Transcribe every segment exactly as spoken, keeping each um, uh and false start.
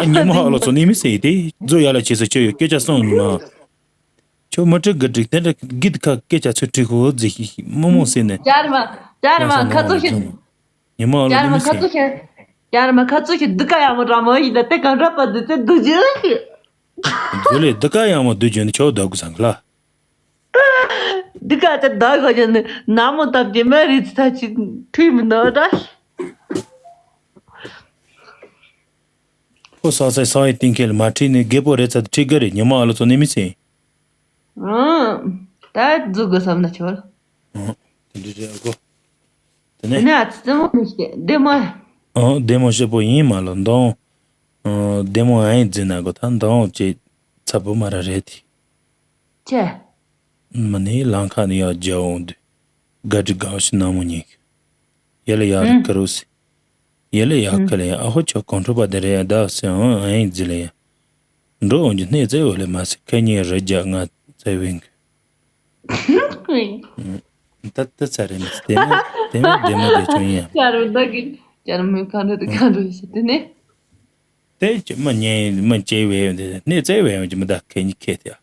ཉི་མ་ཨ་ལོ་ཚོ་ནི་མི་ཟེར་ཡི་དེ་རྫོ་ཡ་ལ་ཆེ་ས་ཆོས་ཡོད་སྐད་ཆ་གསུང་ཉི་མ། ཁྱོད་མི་ཁྲི་གི་འགྲིག་དེ་འདྲ་གི་ཁ་སྐད་ཆ་ཚུར་ཁྲིད་ཁོ་ཟེར་ཤི་མི་མོ་ཟེར་ནས། ཅར་མ་ཅར་མ་ཁ་ཚུགས་ཤིག་ཉི་མ་ཨ་ལོ་ཅར་ནི་མ་མི་ཁ་ཟེར། ཚུགས་ཤིག་ཅར་མ་ཁ་ཚུགས་ཤིག་འདི་ཀ་ཡག་མོ་འདྲ་མོ་ཡིན་ད་དེ་གང་འདྲ་པ་འདི་ཚེ་འདུག་རྒྱུ་ཞིག་རྫོ་ལས་འདི་ཀ་ཡག་མོ་འདུག་རྒྱུ་ནི་ཁྱོད་འདུག་གི་སང་གི་ལ། འདི་ག་ཚེ་ད་ག་ཅན་ནི་ན་མོ་བཏབ་ཀྱི་མ་རེད་ཚེ་ད་ཅི་ཁྲུས་མི་འདུག་ད། ཁོ་ས་སའི་ས་ཡི་སྟེང་ཁེལ་མ་ཁྲིད་ནི་རྒད་པོ་རེད་ཚ་ཁྲིད་གི་རེད། ཉི་མ་ཨ་ལོ་ཚོ་ནི་མི་ཚེ། ཨང་། ད་འཛུགས་དགོས་བསམ་ན་ཆོར། ཨང་། དེ་འདྲ་རེད་ཨ་གོ། དེ་དེ་ནས་ནས་ཨ་ཙི་ཙི་མོ་མི་ཤེས་བདེ་མོ། ཨང་། བདེ་མོ་ཞེ་པོ་ཡིན་མ་ལོ་འདང་། ཨང་། བདེ་མོ་ཨ་ཡིན་འཛིན་ན་གོ་ད་འདང་ཅེ་ཚ་པོ་མ་ར་རེད་དེ། ཅེ། མི་ནི་ལང་ཁ་ནི་ཡ་རྒྱ་འོང་དུ། དགའ་དྲི་དགའ་ཞིག་ནག་མོ་ཉིད། ཡ་ལ་ཡ་རི་ཨང་ཀ་རུ་སི། ཡ་ལ་ཡ་ཨང་ཁ་ལ་ཡ་ཨ་ཧོ་ཆོ་གོང་ཁྲོ་པ་དེ་རེད་ཡ་ད་སེ་ཨང་ཨ་ཡིན་ཛི་ལ་ཡ། འགྲོ་འོང་གི་སྣེ་རྩེ་འོ་ལེ་མ་སེ་ཁ་ཉིན་རི་རྒྱ་ང་རྩེ་བིང་གི། ད་ད་ཚ་རེ་མི་སི་དེ་མེད་དེ་མེད་དེ་མོ་དེ་ཆུང་ཡ། ཅར་མི་ད་གི་ཅར་མི་གང་འདྲ་དེ་གང་འདྲ་ཞིག་དེ་ནས། དེ་ཅི་མ་ཉན་མ་ཅེ་བས་ཡོང་དེ་སྣེ་རྩེ་བས་ཡོང་གི་མི་ད་ཁ་ཉིན་ཁེ་དེ་ཡ།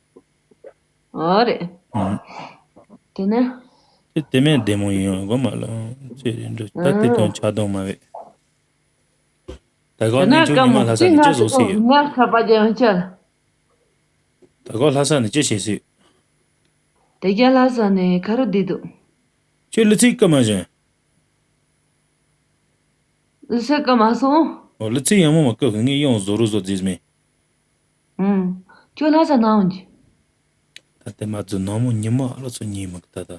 ཨོ་རེད། ཨང་། དེ་ནས། དེ་དེ་མེད་བདེ་མོ་ཡིན་ཡང་གོ་མ་ལ་ཅེ་རེད་འགྲོ་ད་དེ་དོན་ཆ་དོན་མ་བས། ད་ག་ནས་ནི་ཆུང་ཉི་མ་ལྷ་ས་ནས་ཅི་བཟོ་སྲིད་ཡོད། ང་ཁ་པ་རྒྱ་ཡང་ཆལ། ད་ག་ལྷ་ས་ནས་ཅི་བྱེད་སྲིད། དེ་རྒྱ་ལྷ་ས་ནས་ཁ་རུ་བསྡད་འདུག་ཁྱོད་ལི་ཚིག་སྐུ་མ་བཞིན། ལི་ཚིག་སྐུ་མ་སོང་། ཨོ་ལི་ཚིག་ཡང་མོ་མ་སྐུ་གི་ངས་ཡང་བཟོ་རུ་བཟོ་རྩིས་མེད། ཨུམ། ཁྱོད་ལྷ་ས་ནང་འོང་གི། ད་ལྟ་མ་ཚོ་ནང་མོ་ཉི་མ་ཨ་ལོ་ཚོ་ཉིན་མ་གི་ད་ད།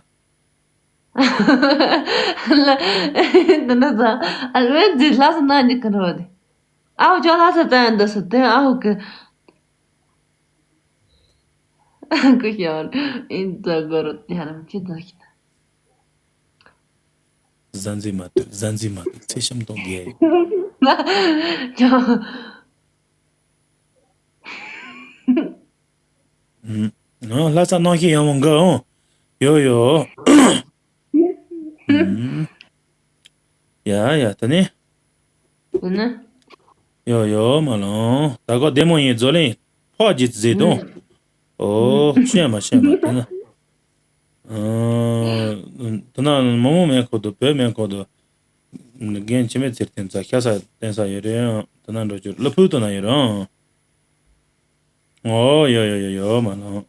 ལ། འདི་འདྲ་ཚ། ཨ་ལོའི་རྫི་ལྷ་ས་ནང་ཉི་གི་རོ་དེ། ཨའོ་ཅོ་ལྷ་ས་ཙན་འདི་ས་དེ་ཨའོ་གི། ཀུ་ཤི་ཨོ་ཨིན་ཙ་གོ་རོ་དེ་ཧ་རམ་ཅི་ཙ་ཤི་ན། གཟའ་འཛིན་མ་ཐུབ་གཟའ་འཛིན་མ་ཐུབ་ཚེ་ཤམ་གཏོང་དགོས། ཅོ། ཨུམ། ང་ལྷ་ས་གནང་ཤེས་ཡོང་མོ་འགའ་འོང་། ཡོ་ཡོ། ཨུམ། ཡ་ཡ་ད་ནི། ད་ནི། ཡོ་ཡོ་མ་ལོང་ད་གོ་བདེ་མོ་ཡིན་རྫོ་ལིང་ཕོག་ཅི་ཟེ་དོང་། ཨོ་ཤེས་མ་ཤེས་མ་ད་ནི། ཨུམ། ད་ན་མོ་མོ་མེ་ཁོ་དོ་བོད་མེ་ཁོ་དོ། རྒན་འཆི་མེད་ཚེ་བརྟན་ཚ་ཤ་ས་བརྟན་ས་ཡོད་རེད་ཨང་། ད་ན་འགྲོ་རྒྱུར་ལ་ཕུག་ཏུ་ན་ཡོད་རེད་ཨང་། ཨོ་ཡོ་ཡོ་ཡོ་ཡོ་མ་ལོང་།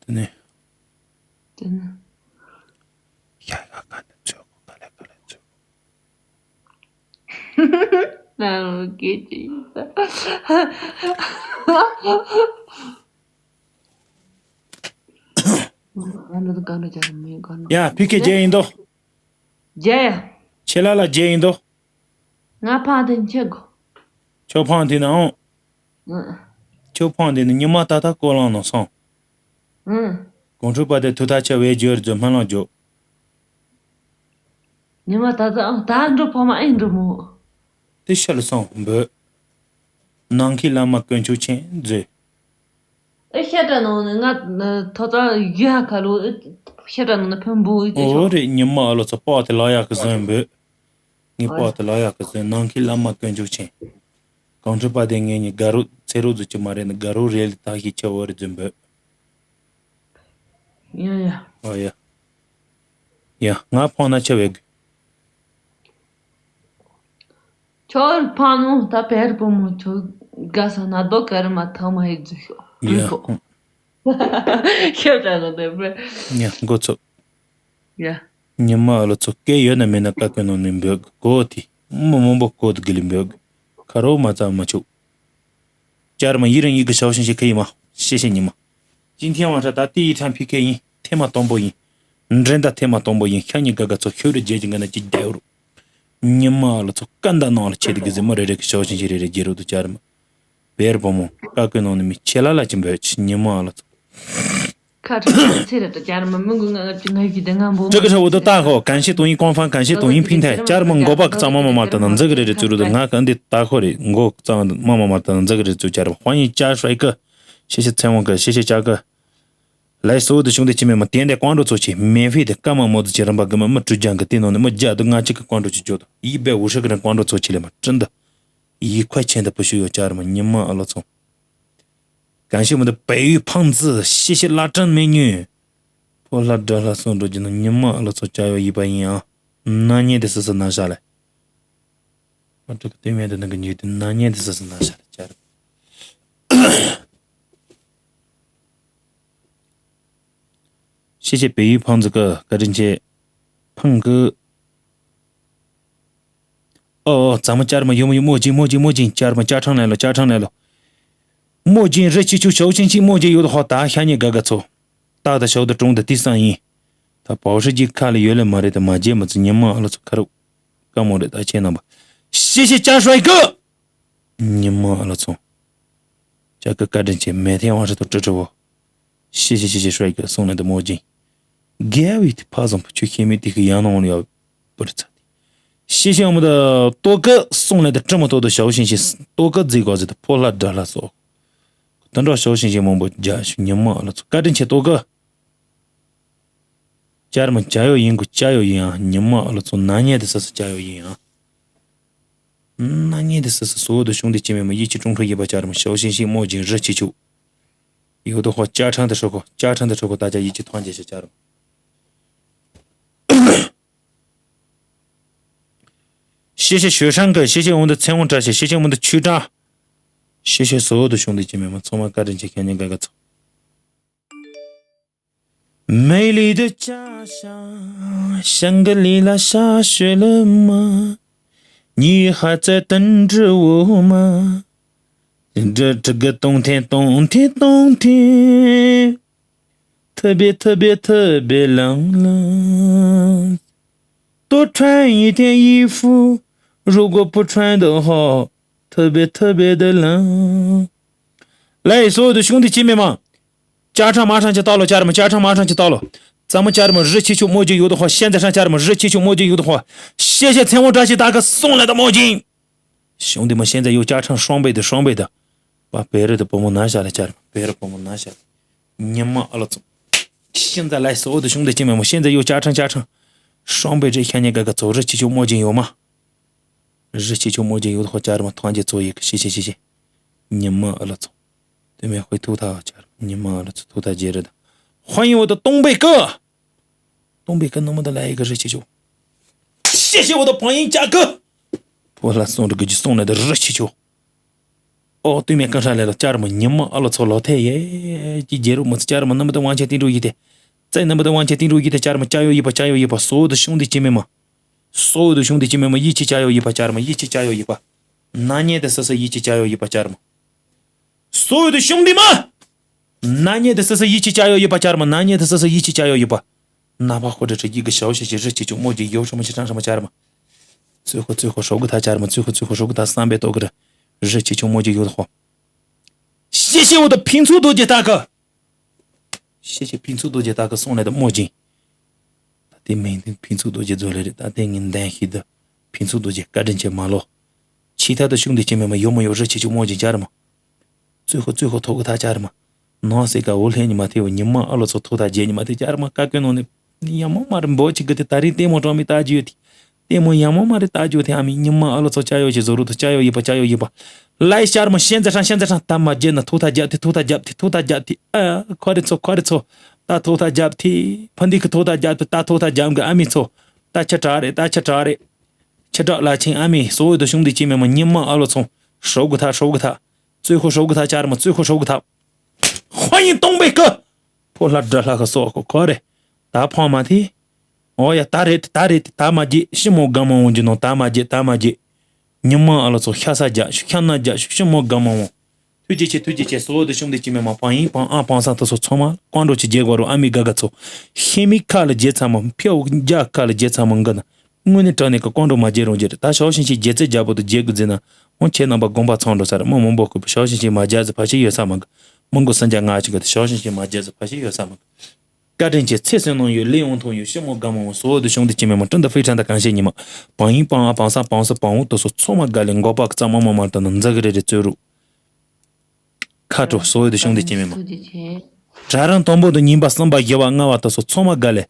དེ་ནས། དེ་ནས། ཤ་ཡ་ག་ནས་ཚོད་གོ་ག་ལེ་ག་ལེ་ཚོད་གོ། ན་རོ་སྐད་ཅིག་ཡིན་ས། ང་འདི་ག་འདྲ་བྱ་ར་མེད་ག་འདྲ། ཡ་ཕི་ཁེ་རྒྱལ་ཡིན་དོ། རྒྱལ་ཡ། ཁྱེད་ལ་ལ་རྒྱལ་ཡིན་དོ། ང་ཕང་དེ་ཁྱེད་གོ། ཁྱོད་ཕང་དེ་ན་འོང་། ཨ། ཁྱོད་ཕང་དེ་ནི་ཉི་མ་ད་ལྟ་ཀོ་ལང་ནང་སོང་། ཨ། གོང་ཁྲོ་པ་དེ་ཐུག་ཐག་ཆ་བས་བརྗོད་རྫོ་སྨན་ལང་འཇོག་ཉི་མ་ད་ལྟ་ཨང་ད་འགྲོ་ཕོ་མ་ཨེ་འགྲོ་མོ། དེ་ཤ་ལ་སོང་འབོད། ནང་གི་བླ་མ་དཀོན་མཆོག་ཆེན་མཛོད། ཨེ་ཤ་ཏྲ་ནང་ནི་ང་ཐོ་ཙ་ཡུ་ཧ་ཁ་ལོ་ཤ་ཏྲ་ནང་ནི་ཕན་པོ་ཨེ་ཏེ་ཨོ་ཤོ། རེད་ཉི་མ་ཨ་ལོ་ཚོ་པོ་དེ་ལ་ཡག་གི་ཟོན་འབོད། ངའི་པོ་དེ་ལ་ཡག་གི་ཟོན་ནང་གི་བླ་མ་དཀོན་མཆོག་ཆེན། གོང་ཁྲོ་པ་དེ་ངས་ནི་དགའ་རོགས་ཚེ་རོགས་ཟུ་ཅི་མ་རེད་ནི་དགའ་རོགས་རེད་ལི་ཐག་ཞིག་ཆེ་བོ་རེད་ཟོན་འབོད། ཡ་ཡ། ཨོ་ཡ། ཡ་ང་ཕོང་ན་ཆེ་བས་དགོས། ཁྱོད་ཕ་ནུ་ད་བེར་པོ་མོ་ཁྱོད་དགའ་ས་ན་རྡོ་དཀར་མ་ཐག་མ་ཡི་རྫུ་ཤོག་ཡ། རུ་ཤོག་ཁྱོད་ད་ན་དེ་བེ། ཡ་འགོ་ཚུགས། ཡ། ཉི་མ་ཨ་ལོ་ཚོ་སྐད་ཡོད་ན་མེད་ན་ཀ་ཀོ་ནོ་ནི་འབོད་གོ་དི་མོ་མོ་འབོ་གོ་དི་གི་ལི་འབོད་ཁ་རོ་མ་ཙམ་མ་ཆུག་ཅར་མ་ཡི་རང་ཡི་གི་ཞའོ་ཞིང་ཞིག་ཁ་ཡི་མ་ཤེ་ཤེ་ཉི་མ། ཅིན་ཐེ་ཝང་ཧྲ་ད་ཏི་ཡི་ཁྲང་ཕི་ཁེ་ཡིན་ཐེ་མ་དང་པོ་ཡིན། འདྲེན་ད་ཐེ་མ་དང་པོ་ཡིན་ཤ་ཉི་ག་ག་ཚོ་ཤོད་རི་རྗེ་ཅིང་ག་ན་ཅི་བདེ་རུ། ཉི་མ་ལ་ཚོ་ཀ་འདའ་ནང་ལ་ཆེ་དི་གི་ཟི་མ་རེ་རེ་གི་ཞའོ་ཞིང་ཞིག་རེ་རེ་རྗེ་རུ་དུ་ཅར་མ། བེར་བུ་མོ་ཀ་ཀོ་ནང་ནི་མི་ཆེ་ལ་ལ་ཅི་འབོད་ཆི་ཉི་མ་ལ་ཚོ། ཁ་ཁྲ་ཚེ་རེ་ད་ཅར་མ་མི་གུ་ང་ཅི་ང་གི་དེ་ང་འབོ་这个是我的大号，感谢抖音官方，感谢抖音平台。家人们，我把咱妈妈妈的能这个人就รู้的，俺跟的大号的，我咱妈妈妈的能这个人就家人们，欢迎加帅哥，谢谢蔡文哥，谢谢嘉哥。来所有的兄弟姐妹们点点关注做起免费的干嘛么子去人把哥们没主讲个电脑那么假的俺这个关注去做的一百五十个人关注做起来嘛真的一块钱都不需要家人们你们阿拉从感谢我们的北域胖子谢谢拉正美女 ཕོ་ལྷ་དགྲ་ལྷ་སོགས་འགྲོ་རྒྱུ་ནི་ཉི་མ་ཨ་ལོ་ཚོ་བྱ་ཡོ་ཡིད་པ་ཡིན་ཨ། ན་ཉེ་དེ་སི་སི་ན་ཤ་ལེ། ཨ་ཕྲུ་གུ་དུས་མེད་དུ་ནང་གི་ཉིད་དུ་ན་ཉེ་དེ་སི་སི་ན་ཤ་ལེ་བྱ་རུ། ཤེ་ཤེ་བལ་ཡུལ་ཕང་ཚུ་ཀ་བཀའ་དྲིན་ཆེ། ཕང་གི། ཨོ་ཨོ་ཚང་མ་བཅར་མ་ཡོང་མ་ཡོང་མོ་ཇིན་མོ་ཇིན་མོ་ཇིན་བཅར་མ་བཅར་ཁྲང་ལེ་ལོ་བཅར་ཁྲང་ལེ་ལོ། མོ་ཇིན་རི་ཆི་ཆུ་ཞའོ་ཆིན་ཆིན་མོ་ཇིན་ཡོད་ཧོ་ད་ཤ་ཉེ་ག་ག་ཚོ། ཏག་ཏག་ཞའོ་ད་གྲོང་ད་ཏི་སང་ཡིན། ད་བའོ་ཧྲི་ཇི་ཁ་ལ་ཡོད་ལེ་མ་རེད་ད་མ་བརྗེད་མ་ཚུ་ཉི་མ་ཨ་ལོ་ཚོ་ཁ་རུ། ཀ་མོ་རེད་ད་ཁྱེད་རྣམ་པ། ཤི་ཤི་ཅ་ཧྲོའི་ཀི། ཉི་མ་ཨ་ལོ་ཚོ། ཅ་ཀི་བཀའ་དྲིན་ཆེ་མེ་ཐེ་ཝང་ཧྲི་ཏོ་ཀྲི་ཀྲི་བོ། ཤི་ཤི་ཤི་ཤི་ཧྲོའི་ཀི་སོང་ལེ་ད་མོ་ཇིན། རྒྱལ་བའི་དེ་ཕ་བཟང་པོ་ཆུ་ཤེས་མི་དེ་གི་ཡང་ནང་ལ་ཡོད། པར་ཚ། ཤེ་ཤེ་ཡང་མོ་ད་ལྟོ་ཀ་སོང་ལེ་ད་ཀྲི་མོ་ཏོ་ཏོ་ཞའོ་ཤིན་ཤིན་ལྟོ་ཀ་རྫི་གོ་ཟི་ད་ཕོ་ལྷ་དགྲ་ལྷ་སོགས། ད་འགྲོ་ཞའོ་ཤིན་ཤིན་མང་པོ་རྒྱ་ཞུ་ཉི་མ་ཨ་ལོ་ཚོ་བཀའ་དྲིན་ཆེ་ལྟོ་ཀ་ཅར་མ་བྱ་ཡོ་ཡིན་གུ་བྱ་ཡོ་ཡིན་ཨ་ཉི་མ་ཨ་ལོ་ཚོ་ན་ཉེ་ད་ས་ས་བྱ་ཡོ་ཡིན་ཨ། ན་ཉེ་ད་ས་ས་སོ་ད་ཤུང་ད་ཅི་མེ་མ་ཡི་ཅི་ཀྲུང་ཁྲོ་ཡི་པ་ཅར་མ་ཞའོ་ཤིན་ཤིན་མོ་ཇིན་རི་ཆི་ཆུ། ཡོ་ད་ཧོ་ཅ་ཁྲང་ད་ཧྲོ་ཁོ་ཅ་ཁྲང་ད་ཧྲོ་ཁོ་ད་ཅ་ཡི་ཅི་ཐང་ཅེ་ཤ་ཅར་མ། 谢谢雪山哥，谢谢我们的千万扎西，谢谢我们的区长，谢谢所有的兄弟姐妹们，从我个人去看见哥哥走。美丽的家乡，香格里拉下雪了吗？你还在等着我吗？这这个冬天，冬天，冬天。 特别特别特别冷了，多穿一件衣服，如果不穿的话，特别特别的冷。来，所有的兄弟姐妹们，加长马上就到了，家人们，加长马上就到了。咱们家人们，热气球墨镜有的话，现在上家人们，热气球墨镜有的话，谢谢千万扎西大哥送来的墨镜。 兄弟们，现在又加成双倍的，双倍的。把别人的泡沫拿下来，家人们，别人泡沫拿下来。你妈了，现在来，所有的兄弟姐妹们，现在又加成加成，双倍这一千年哥哥走，热气球墨镜有吗？热气球墨镜有的话，家人们团结做一个，谢谢谢谢。你妈了，走。对面会吐他，家人们，你妈了，吐他接着的。欢迎我的东北哥。 东北哥能不能来一个热气球？谢谢我的朋友嘉哥。 ཕོ་ལྷ་སོང་འགྲོ་གི་ཅི་སོང་ལེ་ད་རི་ཆི་ཆོ། ཨོ་སྟོད་སྨད་ཀང་ཧྲ་ལེ་ལ་ཅར་མ་ཉི་མ་ཨ་ལོ་ཚོ་ལོ་ཐེ་ཡེ་ཅི་རྒྱལ་རུ་མ་ཚོ་ཅར་མ་ནམ་ད་དབང་ཆེན་ཏིང་རུ་ཡི་ཏེ། ཙེ་ནམ་ད་དབང་ཆེན་ཏིང་རུ་ཡི་ཏེ་ཅར་མ་ཅ་ཡོ་ཡི་པ་ཅ་ཡོ་ཡི་པ་སོ་དུ་ཤུང་དི་ཅི་མེ་མ། སོ་དུ་ཤུང་དི་ཅི་མེ་མ་ཡི་ཅི་ཅ་ཡོ་ཡི་པ་ཅར་མ་ཡི་ཅི་ཅ་ཡོ་ཡི་པ། ན་ཉེ་ད་ས་ས་ཡི་ཅི་ཅ་ཡོ་ཡི་པ་ཅར་མ། 所有的兄弟们，ན་ཉེ་དེ་སི་སི་ཡི་ཅི་ཅ་ཡོ་ཡི་པ་ཅར་མ་ན་ཉེ་དེ་སི་སི་ཡི་ཅི་ཅ་ཡོ་ཡི་པ། ན་པ་ཧོ་དྲི་དྲི་ཡི་གི་ཞའོ་ཤི་ཤི་རི་ཅི་ཅུ་མོ་ཅི་ཡོ་ཧྲ་མ་ཅི་ཧྲང་ཧྲ་མ་ཅར་མ། ཙུ་ཧོ་ཙུ་ཧོ་ཧྲོ་གི་ཐ་ཅར་མ་ཙུ་ཧོ་ཙུ་ཧོ་ཧྲོ་གི་ཐ་སམ་བེ་ཏོ་གི་རི། རི་ཅི་ཅུ་མོ་ཅི་ཡོ་ཧོ། ཤི་ཤི་འོ་ད་ཕིན་ཚུ་དོ་ཅི་ཏ་གི། ཤེ་ཤེ་ཕིན་ཚུགས་རྡོ་རྗེ་ད་ག་སོང་ལེ་ད་མོ་ཇིན། ད་དེ་མིང་དེ་ཕིན་ཚུགས་རྡོ་རྗེ་རྫོགས་ལེ་རེད་ད་དེ་ངའི་འདན་ཤི་ད་ཕིན་ཚུགས་རྡོ་རྗེ་བཀའ་དྲིན་ཆེ་མ་ལོ། ཆི་ཐ་ད་ཤུང་དེ་ཆེ་མེ་མ་ཡོ་མ་ཡོ་རི་ཆི་ཆུ་མོ་ཇིན་ཅར་མ། ཙུ་ཧོ་ཙུ་ཧོ་ཐོ་གི་ཐ་ཅར་མ། ནོ་སེ་ཀ་འོ་ལྷན་ཉི་མ་ཐེ་བོ་ཉི་མ་ཨ་ལོ་ཚོ་ཐོ་ཐ་རྗེ་ཉི་མ་ཐེ་ཅར་མ་ཀ་ཀོ་ནོ་ནི། ཡ་མོ་མ་རི་འབོ་ཆི་གི་དེ་ད་རིང་ལྟད་མོ་འགྲོ་མི་ལྟ་རྒྱུ་ཡོད་དེ། ལྟད་མོ་ཡ་མོ་མ་རི་ལྟ་རྒྱུ་དེ་ཨ་མི་ཉི་མ་ཨ་ལོ་ཚོ་ཅ་ཡོ་ཞེ་བཟོ་རུ་ཐུ་ཅ་ཡོ་ཡི་པ་ཅ་ཡོ་ཡི་པ། ལའི་ཤར་མ་ཤན་ཛ་ཧྲང་ཤན་ཛ་ཧྲང་ད་མ་རྗེ་ན་ཐུག་ཐ་རྒྱབ་དེ་ཐུག་ཐ་རྒྱབ་དེ་ཐུག་ཐ་རྒྱབ་དེ་ཨ་ཁོ་རེ་ཚོ་ཁོ་རེ་ཚོ། ད་ཐུག་ཐ་རྒྱབ་དེ་ཕ་འདི་གི་ཐུག་ཐ་རྒྱབ་དེ་ད་ཐུག་ཐ་རྒྱབ་གི་ཨ་མི་ཚོ། ད་ཆ་དྲག་རེད་ད་ཆ་དྲག་རེད། ཆ་དྲག་ལ་ཆིང་ཨ་མི་སོ་འོད་དུ་ཤུང་དེ་ཅི་མེ་མ་ཉི་མ་ཨ་ལོ་ཚོ་ཧྲོ་གི་ཐ་ཧྲོ་གི་ཐ། ཙུ་ཧོ་ཧྲོ་གི་ཐ་ཅར་མ་ཙུ་ཧོ་ཧྲོ་གི་ཐ། 欢迎东北哥。 ཕོ་ལྷ་དགྲ་ལྷ་ག་སོག་གོ་ཁོ་རེ། ད་ཕང་མ་ཐི། ཨོ་ཡ་ད་རེད་ད་རེད་ད་མ་རྗེ་ཤི་མོ་ག་མ་འོང་རྒྱུ་ནོ་ད་མ་རྗེ་ད་མ་རྗེ། ཉི་མ་ཨ་ལོ་ཚོ་ཤ་ས་རྒྱ་ཤུ་ཤ་ན་རྒྱ་ཤུ་ཤི་མོ་ག་མ་འོང་། ཐུགས་རྗེ་ཆེ་ཐུགས་རྗེ་ཆེ་སོ་འོ་དུ་ཤུང་དེ་ཅི་མེ་མ་པང་ཡིན་པང་ཨ་པང་སང་ཐུ་སོ་ཚོ་མ་ཀོང་འགྲོ་ཆི་རྗེ་གོ་རོ་ཨ་མི་ག་ག་ཚོ། ཤི་མི་ཁ་ལ་རྗེ་ཚ་མ་ཕེའུ་རྒྱ་ཁ་ལ་རྗེ་ཚ་མ་འགའ་ན། དངོས་གནས་དྲང་གནས་ཀྱི་ཀོང་འགྲོ་མ་བརྗེད་རུང་བརྗེད་རེད་ད་ཞའོ་ཤིང་ཤིང་རྗེ་རྩེ་རྒྱལ་པོ་དུ་རྗེ་གི་རྫི་ན་འོང་ཁྱེད་རྣམ་པ་དགོངས་པ་ཚང་འགྲོ་ས་རེད་མོ་མོ་འབོག་གི་ཞའོ་ཤིང་ཤིང་མ་རྒྱལ་ཟི་ཕ་ཤི་ཡོད་ས་མ་གི་མོ་མགོ་སན་རྒྱ་ང་ཅི་གི་དུ་ཞའོ་ཤིང་ཤིང་མ་རྒྱལ་ཟི་ཕ་ཤི་ཡོད་ས་མ་གི་བཀའ་དྲིན་ཆེ་ཚེ་བསོད་ནམས་ཡོད་ལས་འོང་ཐོང་ཡོད་ཤི་མོ་དགའ་མ་འོང་སོ་འོ་དུ་ཤོང་དུ་ཅི་མེད་མ་ཀྲིན་ད་ཧྥི་ཁྲན་ད་གང་ཤེས་ཉི་མ་བང་ཡིན་བང་ཨ་བང་ས་བང་ས་བང་འུ་དུ་སོ་ཚོ་མ་དགའ་ལས་མགོ་པ་གི་རྩ་མ་མ་མ་ལ་དུ་ན་འཛག་གི་རེ་རེ་རྩོད་རུ་ཁ་དྲོ་སོ་འོ་དུ་ཤོང་དུ་ཅི་མེད་མ། ཐུགས་རྗེ་ཆེ། གྲྭ་རང་དང་པོ་དང་གཉིས་པ་གསུམ་པ་བཞི་པ་ལྔ་པ་དེ་ཚོ་ཚང་མ་དགའ་ལེ།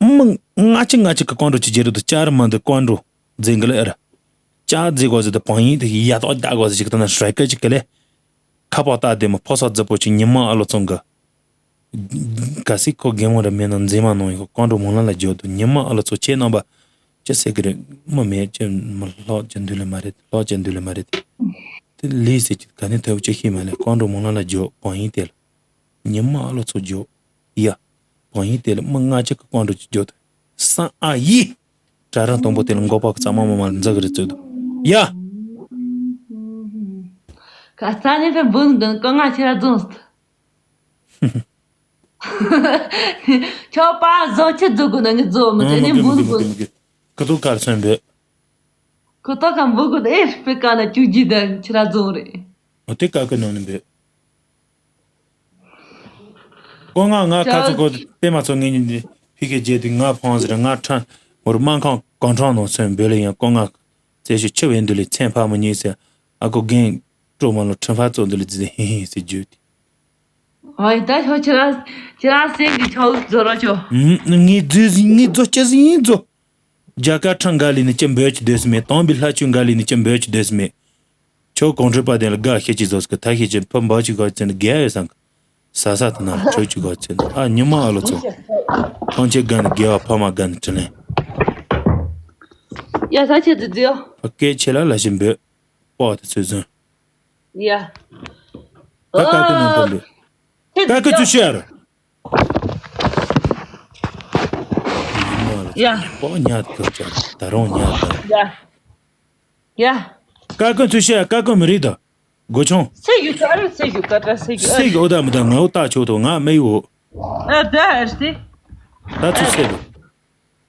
མི་ལྔ་བཅུ་ལྔ་བཅུ་གི་ཀོང་ཀྲུའུ་ཅིག་བརྗེ་རུ་དུ་ཅར་མ་འདི་ཀོང་ཀྲུའུ་རྫིང་གི་ལེ་ཨེ་ར། ཅག་རྫི་གོ་ཟི་དུ་བང་ཡིན་དུ་ཡ་ཏོག་ད་གོ་ཟི་ཅིག་ད་ན་ཧྲེ་ཀ་ཅིག་གི་ལེ། ཁ་པག་ཏག་དེ་མོ་ཕོ་སོག་རྫི་པོ་ཅིག་ཉི་མ་ཨ་ལོ་ཚང་གི། ག་སི་ཁོ་རྒན་མོ་ར་མེད་ན་མཛེས་མ་ནང་ཡིན་ཁོ་ཀོང་ཀྲུའུ་མོ་ལ་ལ་འཇོག་དུ་ཉི་མ་ཨ་ལོ་ཚོ་ཁྱེད་རྣམ་པ། ཅི་ཟེར་གི་རེད། མི་མེད་ཅི་མི་ལྷོག་ཅི་འདུལ་ལེ་མ་རེད་ལྷོག་ཅི་འདུལ་ལེ་མ་རེད། དེ་ལི་ཟེར་གི་ག་ནས་ཐོས་ཅི་ཤེས་མ་ལེ་ཀོང་ཀྲུའུ་མོ་ལ་ལ་འཇོག་བང་ཡིན་དེ་ལ། ཉི་མ་ཨ་ལོ་ཚོ་འཇོག་ཡ། བང་ཡིན་དེ་ལ་མི་ལྔ་བཅུ་གི་ཀོང་ཀྲུའུ་ཅིག་འཇོག་དུ། སང་ཨ་ཡི། གྲྭ་རང་དང་པོ་དེ་ལ་མགོ་པག་གཙང་མ་མ་མ་ལ་འཛག་གི་རེད་ཚོད་དུ། ཡ། ཁ་ས་ནས་ཕེབས་འབུལ་འདོན་ཀོ་ང་ཁྱེད་ར་རྫོངས། ཁྱོད་པ་བཟོ་ཁྱི་རྫོགས་དགོས་ན་ངས་རྫོགས་མི་ཨ་དེ་མ་ནས་གི་མི་འབུལ་གི་མི་འབུལ། གི་མི་འགི། ཁི་ཐོག་གར་སོན་འབོད། ཁོ་ཐོག་གམ་འབུ་གུ་དེ་སྤེ་ཀ་ན་བཅུ་གཅིག་དང་ཁྱི་ར་རྫོང་རེད། འོ་དེ་ཀ་ཀི་ནང་ནས་འབོད། ཀོ་ང་ང་ཁ་ཚོ་ཀོ་པེ་མ་ཚོ་ངེད་གཉིས་འདི་ཕི་ཁེ་རྗེས་དུས་ང་ཕང་ཟེར་ང་ཁྲ་མོར་སྨན་ཁང་གང་ཁྲང་ནང་སོན་འབོད་ལེ་ཡང་ཀོ་ང་རྩེ་ཤུ་ཆི་བས་འདུལ་ལེ་མཚན་ཕ་མ་གཉིས་ཟེར་ཨ་ཀོ་རྒན་སྤྲོ་མ་ལོ་ཁྲིམས་ཕ་ཚོ་འདུལ་ལེ་ཟེར་ཧི་ཧི་ཟེར་བརྗོད་དེ། ཨོ་ད་ཤོ་ཁྱི་ར་ཁྱི་ར་སེང་གི་ཆའུ་བཟོ་རོགས་ཆོ། ངས་རྫུས་ངས་རྫོ་སྐྱེ་ཟིན་ཡིན་རྫོ། རྒྱ་གར་ཁྲང་འགའ་ལི་ནི་ཅི་འབོད་ཀྱི་སྡོད་སི་མེད། དང་པི་ལྷ་ཆོས་འགའ་ལི་ནི་ཅི་འབོད་ཀྱི་སྡོད་སི་མེད། ཆོ་གོང་ཁྲོས་པ་དེ་ལ་དགའ་ཤེས་ཀྱི་བཟོ་སི་ཀི་ཐ་ཤེས་ཀྱི་ཕ་འབའ་ཅིག་ག་ཅན་དགའ་ཡོད་སང་ཀི། ས་ས་ཐ་ན་ཆོ་ཅིག་ག་ཅན་ཨ་ཉི་མ་ཨ་ལོ་ཚོ། ཐང་ཆེ་དགའ་ནི་དགེ་བ་ཕ་མ་དགའ་ནི་དྲིན་ལན། ཡ་ས་ཆེ་དུ་དུ་ཡོ། ཕ་སྐད་ཆེ་ལ་ལ་ཞིམ་འབོད། པོ་དེ་ཚོས་ཟོན། ཡ། ད་ཀ་ཀི་ནང་དུ་འབོད། ཀ་ཀི་ཚུ་ཤེར། ཡ། པོ་ཉ་ཐུབ་ཅག་ད་རུང་ཉ་ད། ཡ། ཡ། ཀ་ཀི་ཚུ་ཤེར་ཀ་ཀི་མི་རིག་ད། སྒོ་ཆུང་། སེ་ཡུ་ཀ་ར་སེ་ཡུ་ཀ་ར་སེ་ཡུ། སེ་ཡུ་ཨོ་ད་མི་ད་ང་འོ་ད་ཆོག་ཐོག་ང་མེ་ཡོ། ཨ་ད་ཨ་སྟེ། ད་ཚུ་སེ་ཡུ།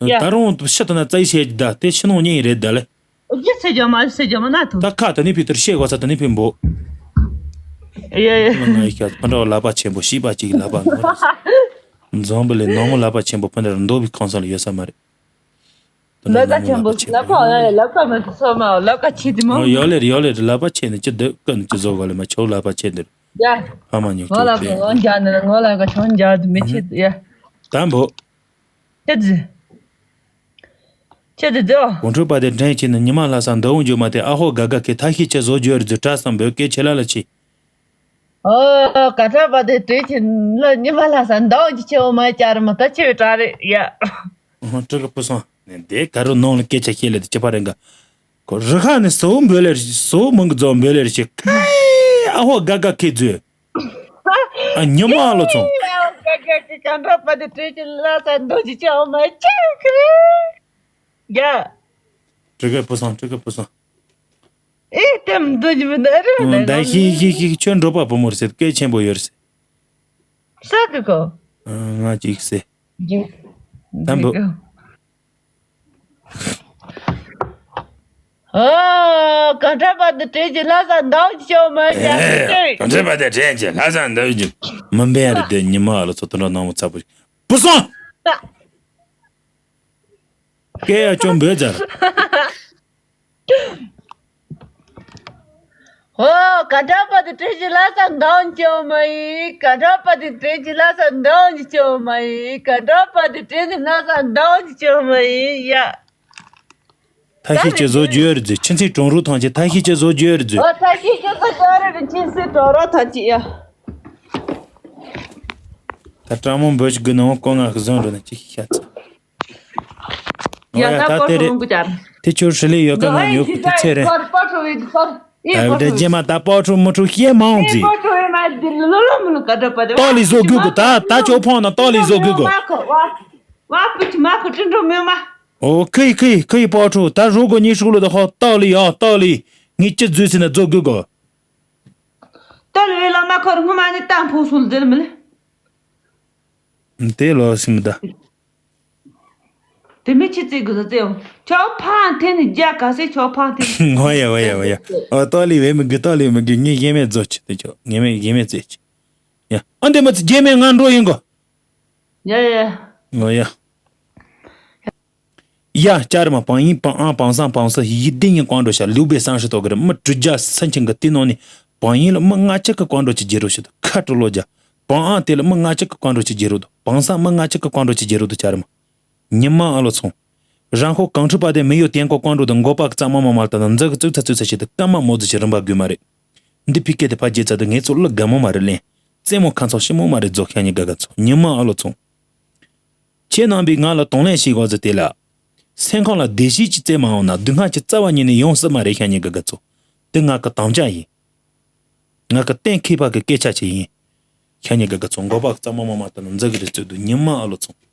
ཡ། ད་རུང་ཤི་ཐ་ན་ཙའི་ཤེ་ད་དེ་ཤི་ནོ་ཉེ་རེད་ད་ལེ། རྒྱུ་ཚེ་རྒྱ་མ་ཚེ་རྒྱ་མ་ན་ཐུ། ད་ཁ་ད་ནི་ཕི་ཏར་ཤེ་གོ་ས་ད་ནི་ཕི་འབོ། ཡ་ཡ། ང་ཡི་ཁ་ཕ་འདྲ་ལག་པ་ཆེན་པོ་ཤི་པ་ཅིག་ལག་པ་ནོར། འཛོམས་པ་ལས་ནོར་མོ་ལག་པ་ཆེན་པོ་ཕ་འདྲ་འདོ་བའི་ཁང་ས་ལ་ཡོད་ས་མ་རེད། ད་ནི་ལག་པ་ནོར་མོ་ཆེན་པོ་ལག་པ་ཆེན་པོ་ཡ་ཡ་ལག་པ་མ་ཚོ་མ་ལག་པ་ཆེ་དི་མ། ཡོ་ལེ་ཡོ་ལེ་ལག་པ་ཆེ་ནི་ཅི་འདོད་ཀ་ནི་ཅི་བཟོ་ག་ལེ་མ་ཆོ་ལག་པ་ཆེ་འདི། ཡ། ཕ་མ་ཉོ་ངོ་ལ་ཁོ་ངོ་འཇག་ནི་ངོ་ལ་ག་ཆོ་འཇག་དི་མི་ཆེ་ཡ། དམ་པོ། ཁྱེད་ཀྱི། ཁྱེད་ཀྱི་དེའོ། གོང་ཁྲོས་པ་དེ་དྲན་ཁྱེད་ནི་ཉི་མ་ལྷ་ས་འདའ་འོང་རྒྱུ་མ་དེ་ཨ་ཧོ་དགའ་དགའ་ཁྱེད་ཐ་ཤི་ཁྱེད་བཟོ་རྒྱུ་རེད་ཟེར་དྲ་བསམ་བོད་སྐད་ཆེ་ལ་ལ་ཆི། ཨོ་ཀ་ཁྲ་པ་དེ་དྲན་ཁྱེད་ལ་ཉི་མ་ལྷ་ས་འདའ་འོང་རྒྱུ་ཆེ་བོ་མ་བྱ་ར་མ་ད་ཆེ་བའི་གྲ་རེད་ཡ། ཨ་ཧོ་སྤྲུལ་སྐུ་ཕུ་སང་ནས་དེ་ག་རུ་ནང་ལ་སྐད་ཆ་བཤད་ལེ་དེ་ཅི་པ་རེད་འགའ། ཁོ་རི་ཁ་ནས་སོ་འབོད་ལེ་རེ་སོ་མང་གི་རྫོགས་འབོད་ལེ་རེ་ཆི་ཁ་ཨ་ཧོ་དགའ་དགའ་ཁྱེད་བཟོས། ཨ་ཉི་མ་ཨ་ལོ་ཚོ། ཀ་ཀ་ཀ་ཀ་འགྲོ་པ་དེ་བྲོས་ཀྱི་ལ་ས་འདོ་ཅི་ཅའོ་མ་ཅི་ཁི་རེ། ཡ། ཀྲི་ཀ་པུ་སང་ཀྲི་ཀ་པུ་སང་། ཨེ་དེམ་འདོ་ཅི་མི་འདའ་རེ་མི་འདའ་ད་ཤི་ཤི་ཤི་ཁྱོད་འགྲོ་པ་བུ་མོར་ཟེར་སྐད་ཆེན་པོ་ཡོད་ཟེར། ས་ཀི་ཀོ། ང་ཅིག་ཟེར། དམ་པོ། ཨ། ག་འདྲ་པ་འདི་དྲན་གྱི་ལྷ་ས་འདའ་འོང་ཅི་ཆོག་མ་བྱ་ཨེ། ཁི་ཀེ། ག་འདྲ་པ་འདི་དྲན་གྱི་ལྷ་ས་འདའ་འོང་ཅི། མི་འབེན་རེད་དེ་ཉི་མ་ཨ་ལོ་ཚོ་དོན་དག་ནང་མོ་ཚ་པོ་ཞིག་བུ་སོང་། སྐད་ཡ་ཅོ་འབོད་ཛར། ཨོ། ག་འདྲ་པ་འདི་དྲན་གྱི་ལྷ་ས་འདའ་འོང་ཅི་ཆོག་མ་ཡིན། ག་འདྲ་པ་འདི་དྲན་གྱི་ལྷ་ས་འདའ་འོང་ཅི་ཆོག་མ་ཡིན། ག་འདྲ་པ་འདི་དྲན་གྱི་ལྷ་ས་འདའ་འོང་ཅི་ཆོག་མ་ཡིན་ཡ། ཐ་ཤི་ཅི་བཟོ་རྒྱུ་ཡོད་རེད་ཟེར། ཁྱི་མཚེས་གྲོང་རོགས་ཐང་ཆེ་ཐ་ཤི་ཅི་བཟོ་རྒྱུ་ཡོད་རེད་ཟེར། ཨོ་ཐ་ཤི་ཅི་བཟོ་རྒྱུ་ཡོད་རེད་ཁྱི་མཚེས་གྲོང་རོགས་ཐང་ཆེ་ཡ། ད་ཀྲང་མོ་འབོད་ཅིག་དགོས་ན་འོང་ཀོ་ང་གི་བཟོ་འགྲོ་ན་ཅི་ཤི་ཤ་ཚ། ཡ་ད་ད་པོ་དེ་ཁྲོ་རེད། འོང་གི་ཅར། དེ་ཁྱོད་ཧྲི་ལི་ཡོད་ཀ་ང་ཉོ་གི་དེ་ཚེ་རེད། པོ་ཁྲོ་བའི་གི་ཁོར། ད་བདེ་རྗེས་མ་ད་པོ་ཁྲོ་མོ་ཁྲོ་ཤེས་མང་ཟིག་པོ་ཁྲོ་བའི་མ་དེ་ལོ་ལོ་མི་ལོ་ཀ་འགྲོ་པ་དེ་ཏོ་ལི་བཟོ་དགོས་གི་ད་ད་ཁྱོད་ཕོང་ན་ཏོ་ལི་བཟོ་དགོས་གི། ཝ་ཕུ་ཆི་མ་ཁོ་ཀྲིན་འགྲོ་མེད་མ། ཨོ་ཁི་ཁི་ཁི་པོ་ཁྲུ་ད་རུ་གོ་ཉི་ཧྲུག་ལོ་ད་ཧོ་ཏོ་ལི་ཡ་ཏོ་ལི་ངས་ཅི་བཟོས་ཟིན་ན་བཟོ་དགོས་གོ། ཏོ་ལི་བའི་ལ་མ་ཁོར་སྔོན་མ་ནི་ཏང་ཕུང་སུལ་ཟེར་མི་ལེ། དེ་ལོ་སིམ་ད། དེ་མི་ཆི་ཙི་གི་ཟ་ཙེ་ཡོང་ཆོག་ཕང་ཐེ་ནི་རྒྱ་ག་སེ་ཆོག་ཕང་ཐེ། ངོ་ཡ་ཝ་ཡ་ཝ་ཡ། ཨོ་ཏོ་ལི་བའི་མི་གི་ཏོ་ལི་མི་གི་ངས་ཡེ་མེ་བཟོ་ཆི་དེ་ཆོག་ངས་མེ་ཡེ་མེ་ཙེ་ཆི། ཡ་ཨ་འདི་མ་ཙི་རྒྱ་མེ་ང་འགྲོ་ཡིན་གོ། ཡ་ཡ་ཡ། ངོ་ཡ། ཡ་ཅར་མ་བང་ཡིན་བང་ཨང་བང་སང་བང་ས་ཡི་ཏི་ཡིན་ཀོང་འགྲོ་ཤ་ལུག་པའི་སང་ཧྲི་ཏོ་གི་རི་མི་དྲུ་བརྒྱ་སན་ཆིང་གི་ཏི་ནོ་ནི་བང་ཡིན་ལ་མི་ལྔ་བཅུ་གི་ཀོང་འགྲོ་ཅི་རྒྱལ་རོ་ཤི་ཏོ་ཁ་དྲུ་ལོ་རྒྱ། བང་ཨ་དེ་ལ་མི་ལྔ་བཅུ་གི་བཀའ་འགྲོ་ཅིག་བརྗེ་རོགས་དང་། བང་ས་མི་ལྔ་བཅུ་གི་བཀའ་འགྲོ་ཅིག་བརྗེ་རོགས་དང་བཅར་མ། ཉི་མ་ཨ་ལོ་ཚོང་། རང་ཁོ་གང་ཁྲི་པ་དེ་མི་ཡོད་དེ་ཀོ་བཀའ་འགྲོ་དང་མགོ་པ་གི་རྩ་མ་མ་མ་ལྟ་དང་འཛག་གི་བཙུགས་ཚ་བཙུགས་ཚ་བྱེད་དུ་སྐར་མ་མོ་ཙི་ཞིག་རིམ་པ་དགོས་མ་རེད། འདི་ཕི་སྐད་དེ་ཕ་རྗེ་ཚ་དང་ངེད་ཚོ་ལ་དགའ་མོ་མ་རེད་ལན། རྩེད་མོ་ཁ་ཚོགས་ཞིམ་མོ་མ་རེད་རྫོགས་ཤ་ཉེ་དགའ་དགའ་ཚོ་ཉི་མ་ཨ་ལོ་ཚོང་། ཁྱེད་རྣམ་པས་ང་ལ་གདོང་ལེན་བྱེད་དགོས་ཟེར་དེ་ལ། སེམས་ཁོང་ལ་བདེ་སྐྱིད་ཀྱི་རྩེད་མ་འོང་ན་སྡུག་བསྔལ་གྱི་རྩ་བ་ཉིད་ནས་ཡོང་སྲིད་མ་རེད་ཤ་ཉེ་དགའ་དགའ་ཚོ། དེ་ང་གི་དམ་བཅའ་ཡིན། ང་གི་གཏན་འཁེལ་བ་གི་སྐད་ཆ་ཅིག་ཡིན། ཤ་ཉེ་དགའ་དགའ་ཚོ་མགོ་པ་གི་རྩ་མ་མ་མ་ལྟ་ན་འཛག་གི་རེད་ཚོད་དུ་ཉི་མ་ཨ་ལོ་ཚོང་།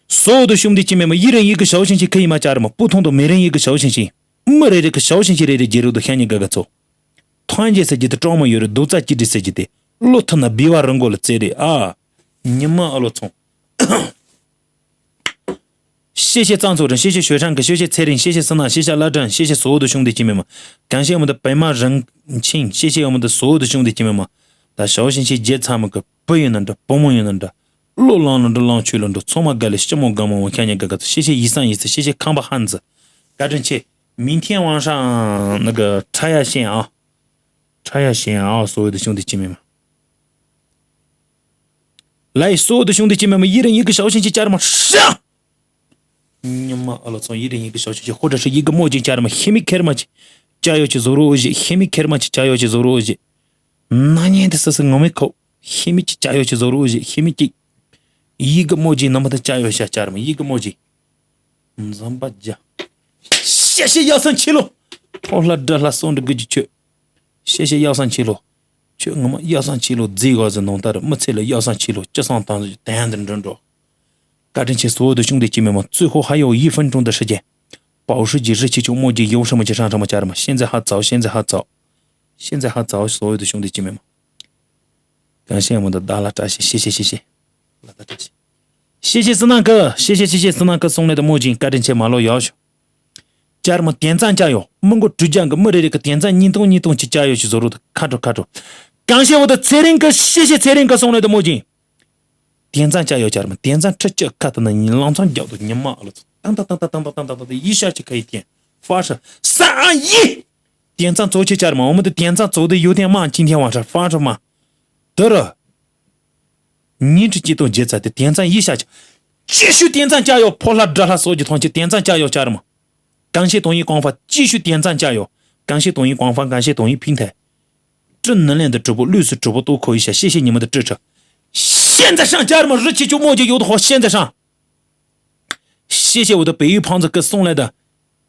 སོ་དུ་ཤུང་དེ་ཅི་མེད་མ་ཡི་རང་ཡི་གི་ཞའོ་ཤིང་ཤིང་ཁ་ཡི་མ་བཅར་མ་སྤུ་ཐུང་དུ་མེ་རང་ཡི་གི་ཞའོ་ཤིང་ཤིང་། མི་རེ་རེ་གི་ཞའོ་ཤིང་ཤིང་རེ་རེ་རྒྱལ་རོགས་དུ་ཤ་ཉེ་དགའ་དགའ་ཚོ། ཐང་རྒྱལ་ཟེར་གྱི་དེ་གྲོག་མ་ཡོད་རེད་རྡོག་རྩ་གཅིག་སྒྲིལ་ཟེར་གྱི་དེ། བློ་ཐུབ་ན་སྦི་བ་རང་མགོ་ལ་རྩེ་རེད་ཨ། ཉི་མ་ཨ་ལོ་ཚོང་། ཤེ་ཤེ་གཙང་ཚོ་རང་ཤེ་ཤེ་ཞོལ་ཁྲང་གི་ཤེ་ཤེ་ཚེ་རིང་ཤེ་ཤེ་སི་ན་ཤེ་ཤ་བླ་བྲང་ཤེ་ཤེ་སོ་དུ་ཤུང་དེ་ཅི་མེད་མ། གང་ཤེ་མི་དུ་པད་མ་རང་ཆིང་ཤེ་ཤེ་ཡོ་མི་དུ་སོ་དུ་ཤུང་དེ་ཅི་མེད་མ། ད་ཞའོ་ཤིང་ཤིང་རྒྱལ་ཚ་མི་གི་བུ་ཡིན་ན་འདྲ་བུ་མོ་ཡིན་ན་འདྲ། བློ་ལང་ལ་འདྲ་ལང་ཆོས་ལ་འདྲ་ཚང་མ་དགའ་ལས་ཤི་མོ་དགའ་མོ་བ་ཁྱ་ཉ་དགའ་དགའ་ཚོ་ཤེ་ཤེ་ཡི་སང་ཡི་ཚ་ཤེ་ཤེ་ཁང་པ་ཧན་ཛི། བཀའ་དྲིན་ཆེ། མིན་ཐེན་ཝང་ཧྲང་ནི་གི་ཁྲ་ཡ་ཤེན་ཨ། ཁྲ་ཡ་ཤེན་ཨ་སོ་དུ་ཤུང་དེ་ཅི་མེད་མ། ལའི་སོ་དུ་ཤུང་དེ་ཅི་མེད་མ་ཡི་རེ་ཡི་གི་ཞའོ་ཤིང་ཅི་ཅར་མ་ཧྲ། ཉི་མ་ཨ་ལོ་ཚོང་ཡི་རེ་ཡི་གི་ཞའོ་ཤིང་ཅི་ཧོ་ཏྲ་ཧྲི་ཡི་གི་མོ་ཅིག་ཅར་མ་ཤེ་མི་ཁེར་མ་ཅི་ཅ་ཡོ་ཅི་བཟོ་རོ་ཨོ་ཞེ་ཤེ་མི་ཁེར་མ་ཅི་ཅ་ཡོ་ཅི་བཟོ་རོ་ཨོ་ཞེ། ན་ཉན་དེ་སི་སི་ངོ་མི་ཁོ་ཤེ་མི་ཅི་ཅ་ཡོ་ཅི་བཟོ་རོ་ཨོ་ཞེ་ཤེ་མི་ཅི། ཡི་གི་མོ་ཅི་ན་མ་ད་ཅ་ཡོ་ཤ་ཅར་མ་ཡི་གི་མོ་ཅི། འཛམ་པ་རྒྱ། ཤེ་ཤེ་ཡ་སང་ཆི་ལོ། ཕོ་ལྷ་དགྲ་ལྷ་སོང་འདྲི་གི་ཅི་ཆོད། ཤེ་ཤེ་ཡ་སང་ཆི་ལོ། ཁྱོད་ངོ་མ་ཡ་སང་ཆི་ལོ་རྫི་ག་ཟི་ནང་ལྟར་མི་ཚེ་ལ་ཡ་སང་ཆི་ལོ་ཅི་སང་དང་དན་དུ་འགྲོ་འགྲོ། བཀའ་དྲིན་ཆེ་སོ་དུ་ཤུང་དེ་ཅི་མེད་མ་བཙུན་ཧོ་ཧ་ཡོ་ཡི་ཧྥན་ཀྲུང་དུ་ཧྲི་རྒྱལ། པའོ་ཧྲི་ཇི་རི་ཆི་ཆུང་མོ་ཇི་ཡོ་ཧྲི་མ་ཅི་ཧྲང་ཧྲང་མ་ཅར་མ་ཤེན་ཛི་ཧ་ཙའོ་ཤེན་ཛི་ཧ་ཙའོ། ཤེན་ཛི་ཧ་ཙའོ་སོ་དུ་ཤུང་དེ་ཅི་མེད་མ། གང་ཤེས་མོ་དུ་ད་ལ་བཀྲ་ཤིས་ཤེ་ཤེ་ཤེ་ཤེ། ལ་ད་བཀྲ་ཤིས། ཤེ་ཤེ་སི་ནང་གི་ཤེ་ཤེ་ཤེ་ཤེ་སི་ནང་གི་སོང་ལེ་དུ་མོ་ཇིན་བཀའ་དྲིན་ཆེ་མ་ལོ་ཡོ་ཤོ། ཅར་མ་དེན་ཙང་ཅ་ཡོ་མི་མགོ་གྲུ་རྒྱང་གི་མི་རེ་རེ་གི་དེན་ཙང་ཉིས་སྟོང་ཉིས་སྟོང་ཅི་ཅ་ཡོ་ཤི་བཟོ་རུ་དུ་ཁ་དྲོ་ཁ་དྲོ། གང་ཤེས་བོ་དུ་ཚེ་རིང་གི་ཤེ་ཤེ་ཚེ་རིང་གི་སོང་ལེ་དུ་མོ་ཇིན། དེན་ཙང་ཅ་ཡོ་ཅར་མ་དེན་ཙང་ཁྲི་ཅི་ཁ་དུ་ན་ཉིན་ལང་ཚང་རྒྱག་དུ་ཉི་མ་ཨ་ལོ་ཚོ་ཏང་ཏང་ཏང་ཏང་ཏང་ཏང་ཏང་ཏང་ཏང་ཡི་ཤ་ཅི་ཁ་ཡི་དེན་ཧྥ་ཧྲ་ས་ཨ་ཡི། དེན་ཙང་ཚོ་ཆེ་ཅར་མ་འོ་མི་དུ་དེན་ཙང་ཚོ་དུ་ཡོ་དེན་མ་ཅིན་དེན་ཝང་ཧྲ་ཧྥ་ཧྲ་མ། དུ་རུ། ཉིན་ཁྲི་གཅིག་སྟོང་བརྒྱད་ཚ་དེ་དེང་ཙང་ཡིད་ཤ་ཆ། ཅི་ཤུ་དེང་ཙང་ཅ་ཡོ་ཕོ་ལྷ་དགྲ་ལྷ་སོགས་ཀྱི་མཐོང་ཆེ་དེང་ཙང་ཅ་ཡོ་ཅར་མ། གང་ཤེས་དོན་ཡིན་གོང་ཧྥ་ཅི་ཤུ་དེང་ཙང་ཅ་ཡོ། གང་ཤེས་དོན་ཡིན་གོང་ཧྥ་གང་ཤེས་དོན་ཡིན་ཕིང་ཐལ། ཀྲི་ནི་ལན་དུ་གྲུ་པོ་ལུས་སུ་གྲུ་པོ་ཏོ་ཁོ་ཡི་ཤ་ཤེས་ཤེས་ཉི་མ་དུ་ཀྲི་ཁྲི། ཤེན་ཛ་ཧྲང་ཅར་མ་རི་ཆི་ཆུ་མོ་ཅི་ཡོད་དོ་ཧོ་ཤེན་ཛ་ཧྲང་། ཤེས་ཤེས་འོ་ད་བལ་ཡུལ་ཕང་ཚ་ཀི་སོང་ལེ་ད།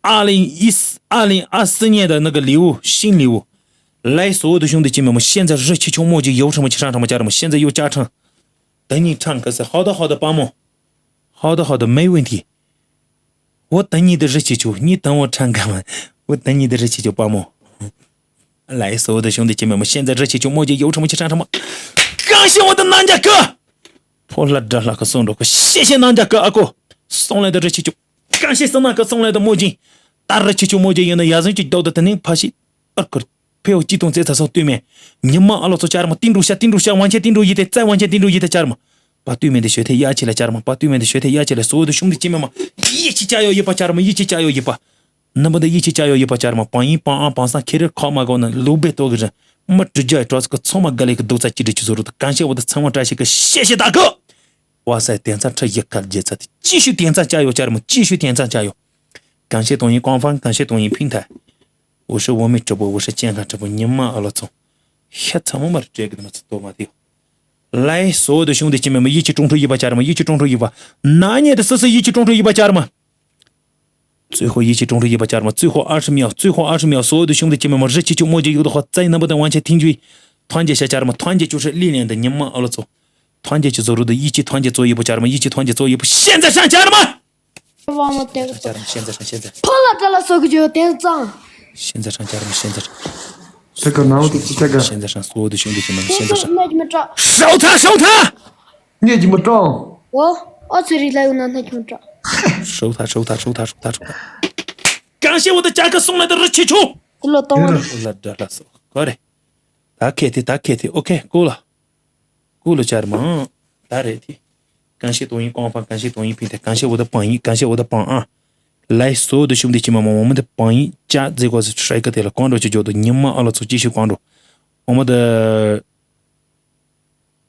ཨ་ལིང་ཨི་སི་ཨ་ལིང་ཨ་སི་ཉེ་ད་ནི་གི་ལིའུ་ཤིང་ལིའུ། ལའི་སོ་འོ་ད་ཤུང་དུ་ཅི་མེ་མོ་ཤེན་ཛ་རི་ཆི་ཆུང་མོ་ཅི་ཡོ་ཁྲ་མོ་ཆི་ཧྲང་ཁྲ་མོ་ཅར་མོ་ཤེན་ཛ་ཡོ་ཅ་ཁྲང་། ད་ནི་ཁྲང་ཀི་སི་ཧོ་ད་ཧོ་ད་པ་མོ། ཧོ་ད་ཧོ་ད་མེ་ཝིན་ཐི། འོ་ད་ནི་ད་རི་ཆི་ཆུ་ནི་ད་འོ་ཁྲང་ག་མ། འོ་ད་ནི་ད་རི་ཆི་ཆུ་པ་མོ། ལའི་སོ་འོ་ད་ཤུང་དུ་ཅི་མེ་མོ་ཤེན་ཛ་རི་ཆི་ཆུང་མོ་ཅི་ཡོ་ཁྲ་མོ་ཆི་ཧྲང་ཁྲ་མོ། གང་ཤེས་འོ་ད་ནང་ཇ་ཀི། ཕོ་ལྷ་དགྲ་ལྷ་ཁ་སོང་འགྲོ་ཁོ་ཤེ་ཤེ་ནང་ཇ་ཀི་ཨ་ཀོ། སོང་ལེ་ད་རི་ཆི་ཆུ། གང་ཤེས་སི་ནང་ཀི་སོང་ལེ་ད་མོ་ཇིན། ད་རི་ཆི་ཆུ་མོ་ཇིན་ཡོད་ན་ཡ་ཟུན་གྱི་རྡོག་ད་ད་ནིང་ཕ་ཤི། ཨར་ཀར། ཕེའོ་ཅི་ཏོང་ཙེ་ཚ་སོ་ཏུས་མེ། ཉི་མ་ཨ་ལོ་ཚོ་ཅར་མ་ཏིང་འགྲོ་ཤ་ཏིང་འགྲོ་ཤ་ཝང་ཆེ་ཏིང་འགྲོ་ཡི་ཏེ་ཙའི་ཝང་ཆེ་ཏིང་འགྲོ་ཡི་ཏེ་ཅར་མ། པ་ཏུས་མེ་དེ་ཤོད་ཐེ་ཡ་ཆེ་ལ་ཅར་མ་པ་ཏུས་མེ་དེ་ཤོད་ཐེ་ཡ་ཆེ་ལ་སོ་དུ་ཤུང་དུ་ཅི་མེ་མ། ཡི་ཆི་ཅ་ཡོ་ཡི་པ་ཅར་མ་ཡི་ཆི་ཅ་ཡོ་ཡི་པ། ནམ་པ་དེ་ཡི་ཆི་ཅ་ཡོ་ཡི་པ་ཅར་མ་པང་ཡིན་པང་ཨང་པང་སང་ཁེ་རེ་ཁོག་མ་གོ་ན་ལུག་བེ་ཏོ་གི་རེད། མི་དྲུ་རྒྱ་ཡི་གྲོགས་ཚོ་ཚང་མ་དགའ་ལེ་གི་རྡོག་རྩ་གཅིག་སྒྲིལ་གྱི་བཟོ་རུ་དུ་གང་ཤེས་འོ་དུ་ཚང་མ་བཀྲ་ཤིས་ཀི་ཤེ་ཤེ་ད་གི། བ་སའི་དེན་ཚ་ཁྲ་ཡི་ཁ་རྒྱལ་ཚ་དེ་ཅི་ཤུ་དེན་ཚ་ཅ་ཡོ་ཅར་མ་ཅི་ཤུ་དེན་ཚ་ཅ་ཡོ། གང་ཤེས་དོན་ཡིན་ཀོང་ཧྥང་གང་ཤེས་དོན་ཡིན་ཕིང་ཐལ། འུ་ཧྲི་འོ་མི་གྲུ་པོ་འུ་ཧྲི་ཅན་ཁ་གྲུ་པོ་ཉི་མ་ཨ་ལོ་ཚོ། ཤ་ཚ་མོ་མར་བྲེག་གི་མ་ཚོ་ཏོ་མ་དེ། ལའི་སོ་དུ་ཤུང་དུ་ཅི་མེ་མ་ཡི་ཆི་ཀྲུང་ཁྲུ་ཡི་པ་ཅར་མ་ཡི་ཆི་ཀྲུང་ཁྲུ་ཡི་པ། ན་ཉེ་དུ་སི་སི་ཡི་ཆི་ཀྲུང་ཁྲུ་ཡི་པ་ཅར་མ། ཙུའི་ཧོ་ཡི་ཆི་ཀྲུང་ཁྲུ་ཡི་པ་ཅར་མ་ཙུའི་ཧོ་ཨར་ཧྲི་མི་ཡ་ཙུའི་ཧོ་ཨར་ཧྲི་མི་ཡ་སོ་དུ་ཤུང་དུ་ཅི་མེ་མ་རི་ཆི་ཆུ་མོ་ཇི་ཡུག་དུ་ཧོ་ཙའི་ནམ་པ་དུ་ཝང་ཆེ་ཐིང་ཇུའི། ཐོན་ཇེ་ཤ་ཅར་མ་ཐོན་ཇེ་ཅུ་ཧྲི་ལི་ལེན་དུ་ཉི་མ་ཨ་ལོ་ཚོ། ཐོན་ཇེ་ཆི་བཟོ་རུ་དུ་ཡི་ཆི་ཐོན་ཇེ་ཙོ་ཡི་པ་ཅར་མ་ཡི་ཆི་ཐོན་ཇེ་ཙོ་ཡི་པ་ཤེན་ཛ་ཧྲང་ཅར་མ། ཝ་མོ་དེ་གི་ཅར་མ་ཤེན་ཛ་ཧྲང་ཤེན་ཛ། ཕོ་ལ་དགྲ་ལ་སོགས་ཀྱི་ཇོ་དེ་ཙང་། ཤེན་ཛ་ཧྲང་ཅར་མ་ཤེན་ཛ་ཧྲང་། སེ་ཀ་ནའོ་དེ་ཅི་ཆ་ག་ཤེན་ཛ་ཧྲང་སོ་དུ་ཤུང་དུ་ཤི་མ་ཤེན་ཛ་ཧྲང་། ནད་མི་དྲག་ཧྲའོ་ཐ་ཧྲའོ་ཐ། ནད་ཀྱི་མི་དྲག་འོ། ཨོ་ཚེ་རིག་ལ་ཡོང་ན་ནད་ཀྱི་མི་དྲག་ཧྲའོ་ཐ་ཧྲའོ་ཐ་ཧྲའོ་ཐ་ཧྲའོ་ཐ་ཧྲའོ་ཐ། གང་ཤེས་འོ་ད་ཅག་གི་སོང་ལ་ད་རི་ཆི་ཆུ། དེ་ལོ་གཏོང་བ་ལ་དགྲ་ལ་སོགས་གོ་རེ། ད་ཁེ་ཐི་ད་ཁེ་ཐི་ཨོ་ཁེ་ཀུ་ལ། ཀུ་ལ་ཅར་མ། ད་རེད་དེ། གང་ཤེས་དོན་ཡིན་ཀོང་ཧྥང་གང་ཤེས་དོན་ཡིན་ཕིན་ཐེ་གང་ཤེས་འོ་ད་པང་ཡིན་གང་ཤེས་འོ་ད་པང་ཨ། ལའི་སོ་དུ་ཤུམ་དེ་ཅི་མ་མ་འོ་མ་དེ་པང་ཡིན་ཅག་ཛེ་གོ་སི་ཧྲའི་ཀ་དེ་ལ་ཀོང་འགྲོ་ཅི་འཇོག་དུ་ཉི་མ་ཨ་ལ་ཚོ་ཅི་ཤུ་ཀོང་འགྲོ། འོ་མ་དེ།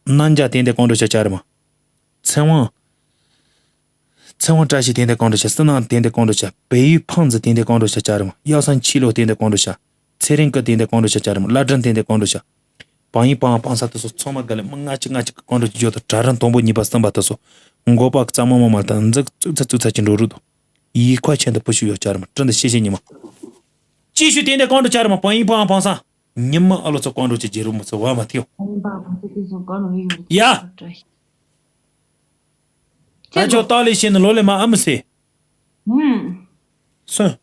རྣམ་རྒྱལ་དེ་འདྲ་བཀའ་འདྲི་བྱ་བྱ་རེད་མ། ཚེ་དབང་། ཚེ་དབང་བཀྲ་ཤིས་དེ་འདྲ་བཀའ་འདྲི་བྱ། བསོད་ནམས་དེ་འདྲ་བཀའ་འདྲི་བྱ། བལ་ཡུལ་ཕང་ཛི་དེ་འདྲ་བཀའ་འདྲི་བྱ་བྱ་རེད་མ། གཡའ་སང་ཆི་ལོ་དེ་འདྲ་བཀའ་འདྲི་བྱ། ཚེ་རིང་སྐུ་དེ་འདྲ་བཀའ་འདྲི་བྱ་བྱ་རེད་མ། བླ་བྲང་དེ་འདྲ་བཀའ་འདྲི་བྱ། བང་ཡིན་བང་བང་ས་དེ་ཚོ་ཚང་མ་ག་ལེ་མི་ལྔ་གཅིག་ལྔ་གཅིག་གི་བཀའ་འདྲི་བྱ་རྒྱུ་དང་གྲ་རིན་དང་པོ་གཉིས་པ་གསུམ་པ་དེ་ཚོ་མགོ་པ་གཙང་མ་མ་མ་དང་འཛུགས་བཙུགས་ཚ་བཙུགས་ཚ་གི་འགྲོ་རུ་དང་། ཡིད་ཁ་ཆེན་དུ་བུ་ཤུ་ཡོད་བྱ་རེད་མ། བཀྲ་འདི་ཤེས་ཤེས་ཉི་མ། ཅི་ཞུ་དེ་འདྲ་བཀའ་འདྲི་བྱ་རེད་མ། བང་ཡིན་བང་བང་ས། ཉི་མ་ཨ་ལོ་ཚོ་བཀའ་འགྲོ་ཅིག་རྒྱལ་རུ་མི་ཚོ་བ་མ་ཐེའོ། ཡ། ད་ཆོ་ཏཱ་ལི་ཤེས་ནི་ལོ་ལེ་མ་ཨ་མི་སེ། སོན།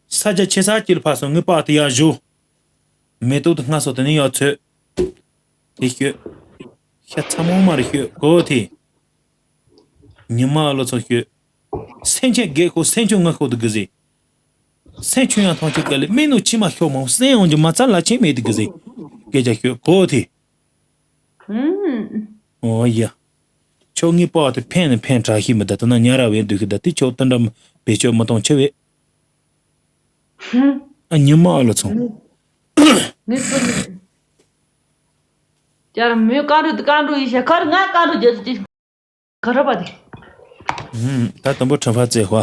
ས་ཆ་ཆེ་ས་སྐྱིད་ཕ་སོ་ངི་པ་དེ་ཡ་བཞུ། མེ་ཏོག་དེ་སྔ་སོ་དེ་ནི་ཡ་ཚོད། དེ་ཤོད། ཤ་ཚ་མོ་མ་རེ་ཤོད་གོ་དེ། ཉི་མ་ཨ་ལོ་ཚོ་ཤོད། སེམས་ཅན་རྒས་ཤོས་སེམས་ཆུང་ངུ་ཤོས་དུ་གི་ཟེ། སེམས་ཆུང་ཡང་ཐང་ཆུ་ག་ལེ་མི་ནུ་ཕྱི་མ་ཤོག་མང་སེམས་ཡོང་རྒྱུ་མ་ཚ་ལ་ཆེ་མེད་དུ་གི་ཟེ། སྐད་ཆ་ཤོད་གོ་དེ། ཨོ་ཡ། ཁྱོད་ངའི་པ་དེ་ཕན་ནི་ཕན་དྲག་ཤི་མི་ད་དུ་ན་ཉ་ར་བས་འདུག་ཤི་ད་དེ་ཁྱོད་དུ་འདྲ་བེད་སྤྱོད་མི་གཏོང་ཆེ་བས། ཨ་ཉི་མ་ཨ་ལོ་ཚོང་། ནི་སུ་ནི། ཅར་མོས་བཀའ་འགྲོ་བཀའ་འགྲོ་ཡི་ཤ་ཁར་ང་བཀའ་འགྲོ་རྒྱལ་ཚུལ་ག་ར་པ་དེ། ད་དུམ་བུ་ཁྲི་ཕ་ཙེ་ཧོ།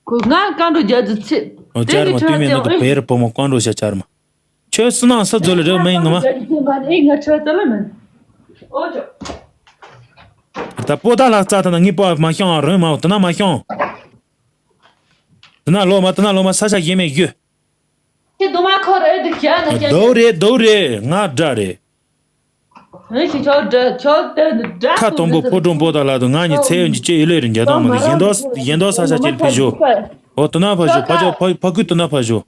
ཁོ་ང་བཀའ་འགྲོ་རྒྱལ་ཚུལ་ཚེ། ཨོ་ཅར་མ་ལྟོས་མེད་ནོ་གི་བེ་ར་བུ་མོ་བཀའ་འགྲོ་ཤ་ཅར་མ། ཁྱོད་སུ་ནང་ས་ཛོ་ལ་རེ་མེ་ང་མ། ཨེ་ང་ཁྲོ་ཙ་ལ་མེན། ཨོ་ཅོ། ད་པོ་ད་ལ་རྩ་ཐ་ན་ངའི་པོ་མ་ཤོང་རོན་མ་དུ་ན་མ་ཤོང་། དུ་ན་ལོ་མ་དུ་ན་ལོ་མ་ས་ཆ་ཡེ་མེ་རྒྱུ། ཁྱེད་དུ་མ་ཁོ་རེ་དུ་ཁྱེད་ན་ཁྱེད། དོ་རེ་དོ་རེ་ང་དགྲ་རེ། ཨེ་ཤི་ཆོག་དགྲ་ཆོག་དེ་དགྲ་ཁ་དང་པོ་ཕོ་བྲང་པོ་ད་ལ་དུ་ང་ཉི་ཚེ་ཡོན་གྱི་ཅེ་ཡི་ལེ་རིན་རྒྱ་དང་མ་དུ་ཡིན་དོ་ཡིན་དོ་ས་ཆ་ཅེར་ཕི་ཞོ། ཨོ་དུ་ན་ཕ་ཞོ་ཕ་ཞོ་ཕ་ཕ་ཀུ་དུ་ན་ཕ་ཞོ།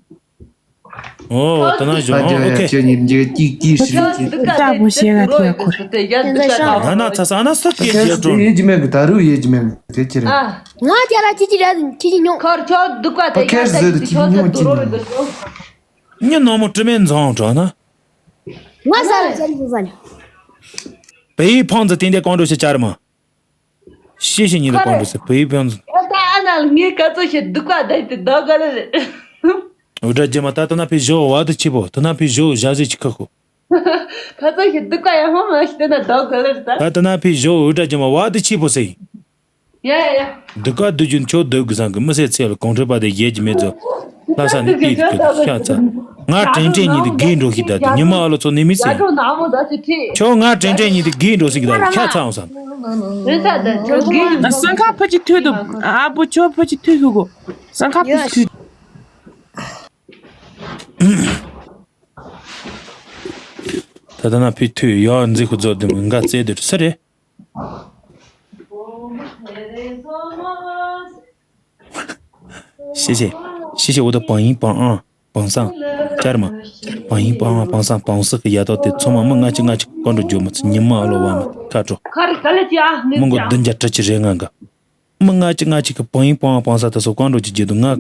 ཨོ་དུ་ན་ཞོ་ཨོ་ཨོ་ཁེ། ཁྱོད་ཉིད་འཇིག་ཏིག་ཏིག་ཧྲི་ཅེ། ལྟ་བུ་ཞེ་ག་ཐོས་ཁོ་རེ། ང་ན་ཚ་ས་ན་སོ་ཀེ་ཇེ་ཀྲོན། ཡེ་ཇི་མེ་གི་ད་རུ་ཡེ་ཇི་མེ་གི་དེ་ཅི་རེད། ང་ཏྱ་ར་ཅི་ཅི་ར་ཅི་ཅི་ཉོ། ཁར་ཆོ་དུ་ཀ་དེ་ཁར་ཟེར་དུ་ཅི་ཉོ་ཅི་ཉོ། ཉི་ནོ་མོ་དྲི་མེད་འཛོང་གྲོ་ན། ང་ས་ར་ཟ་རི་ཟ་ནི། བེའི་ཕང་ཛི་དེ་འདྲ་བཀོང་འགྲོ་ཞེ་ཅར་མ། ཤེས་ཤེས་ཉིད་དུ་བཀོང་འགྲོ་ཟེར་བེའི་ཕང་ཛི། ཨ་ད་ཨ་ན་ངའི་ཀ་ཙོ་ཞེ་སྡུག་པ་བསྡད་དེ་ཟླ་ག་ལ་རེད། འུ་དྲ་རྒྱ་མ་ད་ད་ན་ཕི་ཞོ་བ་དུ་ཆི་པོ་ད་ན་ཕི་ཞོ་ཞག་ཟི་ཆི་ཁ་ཁོ། ཁ་ཙོ་ཞེ་སྡུག་པ་ཡ་ཧོ་མ་ཞི་དེ་ན་ཟླ་ག་ལ་རེད་ད། ད་ད་ན་ཕི་ཞོ་འུ་དྲ་རྒྱ་མ་བ་དུ་ཆི་པོ་ཟེར། ཡ་ཡ་ཡ། འདི་ཀ་འདི་རྒྱུན་ཆོ་འདོད་དགུ་བཟང་གི་མི་སེར་ཚེ་ལ་གོང་ཁྲོས་པ་དེ་ཡེ་གི་མེད་ཚོ། ལྷ་ས་ནས་ཏིས་ཀི་ཤ་ཚ། ང་དྲན་དྲན་ཉིད་དུ་དགེ་འགྲོ་ཞིག་ད་དུ་ཉི་མ་ཨ་ལོ་ཚོ་ནི་མི་སེ། ཁྱོད་ང་དྲན་དྲན་ཉིད་དུ་དགེ་འགྲོ་ཞིག་ད་དུ་ཤ་ཚ་འོང་སམ། སང་ཁ་ཕ་ཅི་ཐུ་དུ་ཨ་བུ་ཆོ་ཕ་ཅི་ཐུ་ཤུ་གོ། སང་ཁ་ཕ་ཅི་ཐུ། ད་ད་ན་ཕི་ཐུ་ཡོ་འཛི་ཁུ་ཛོ་དུ་མི་འགའ་ཙེ་དུ་སུ་རེད། ཤེས་ཤེས། ཤེས་ཤེས་འོ་ད་བང་ཡིན་བང་ཨང་བང་སང་། ཅར་མ། བང་ཡིན་བང་ཨང་བང་སང་བང་སི་གི་ཡ་ཏོ་དེ་ཚོ་མ་མི་ལྔ་གཅིག་ལྔ་གཅིག་བཀོད་འགྲོ་རྒྱུ་མི་ཚེ་ཉི་མ་ཨ་ལོ་བ་མི་ཁ་དྲོ། མི་མགོ་བདུན་བརྒྱ་དྲུག་ཅུ་རེ་ལྔ་འགའ། མི་ལྔ་གཅིག་ལྔ་གཅིག་གི་བང་ཡིན་བང་ཨང་བང་སང་དེ་ཚོ་བཀོད་འགྲོ་གི་རྒྱུ་དུ་ང་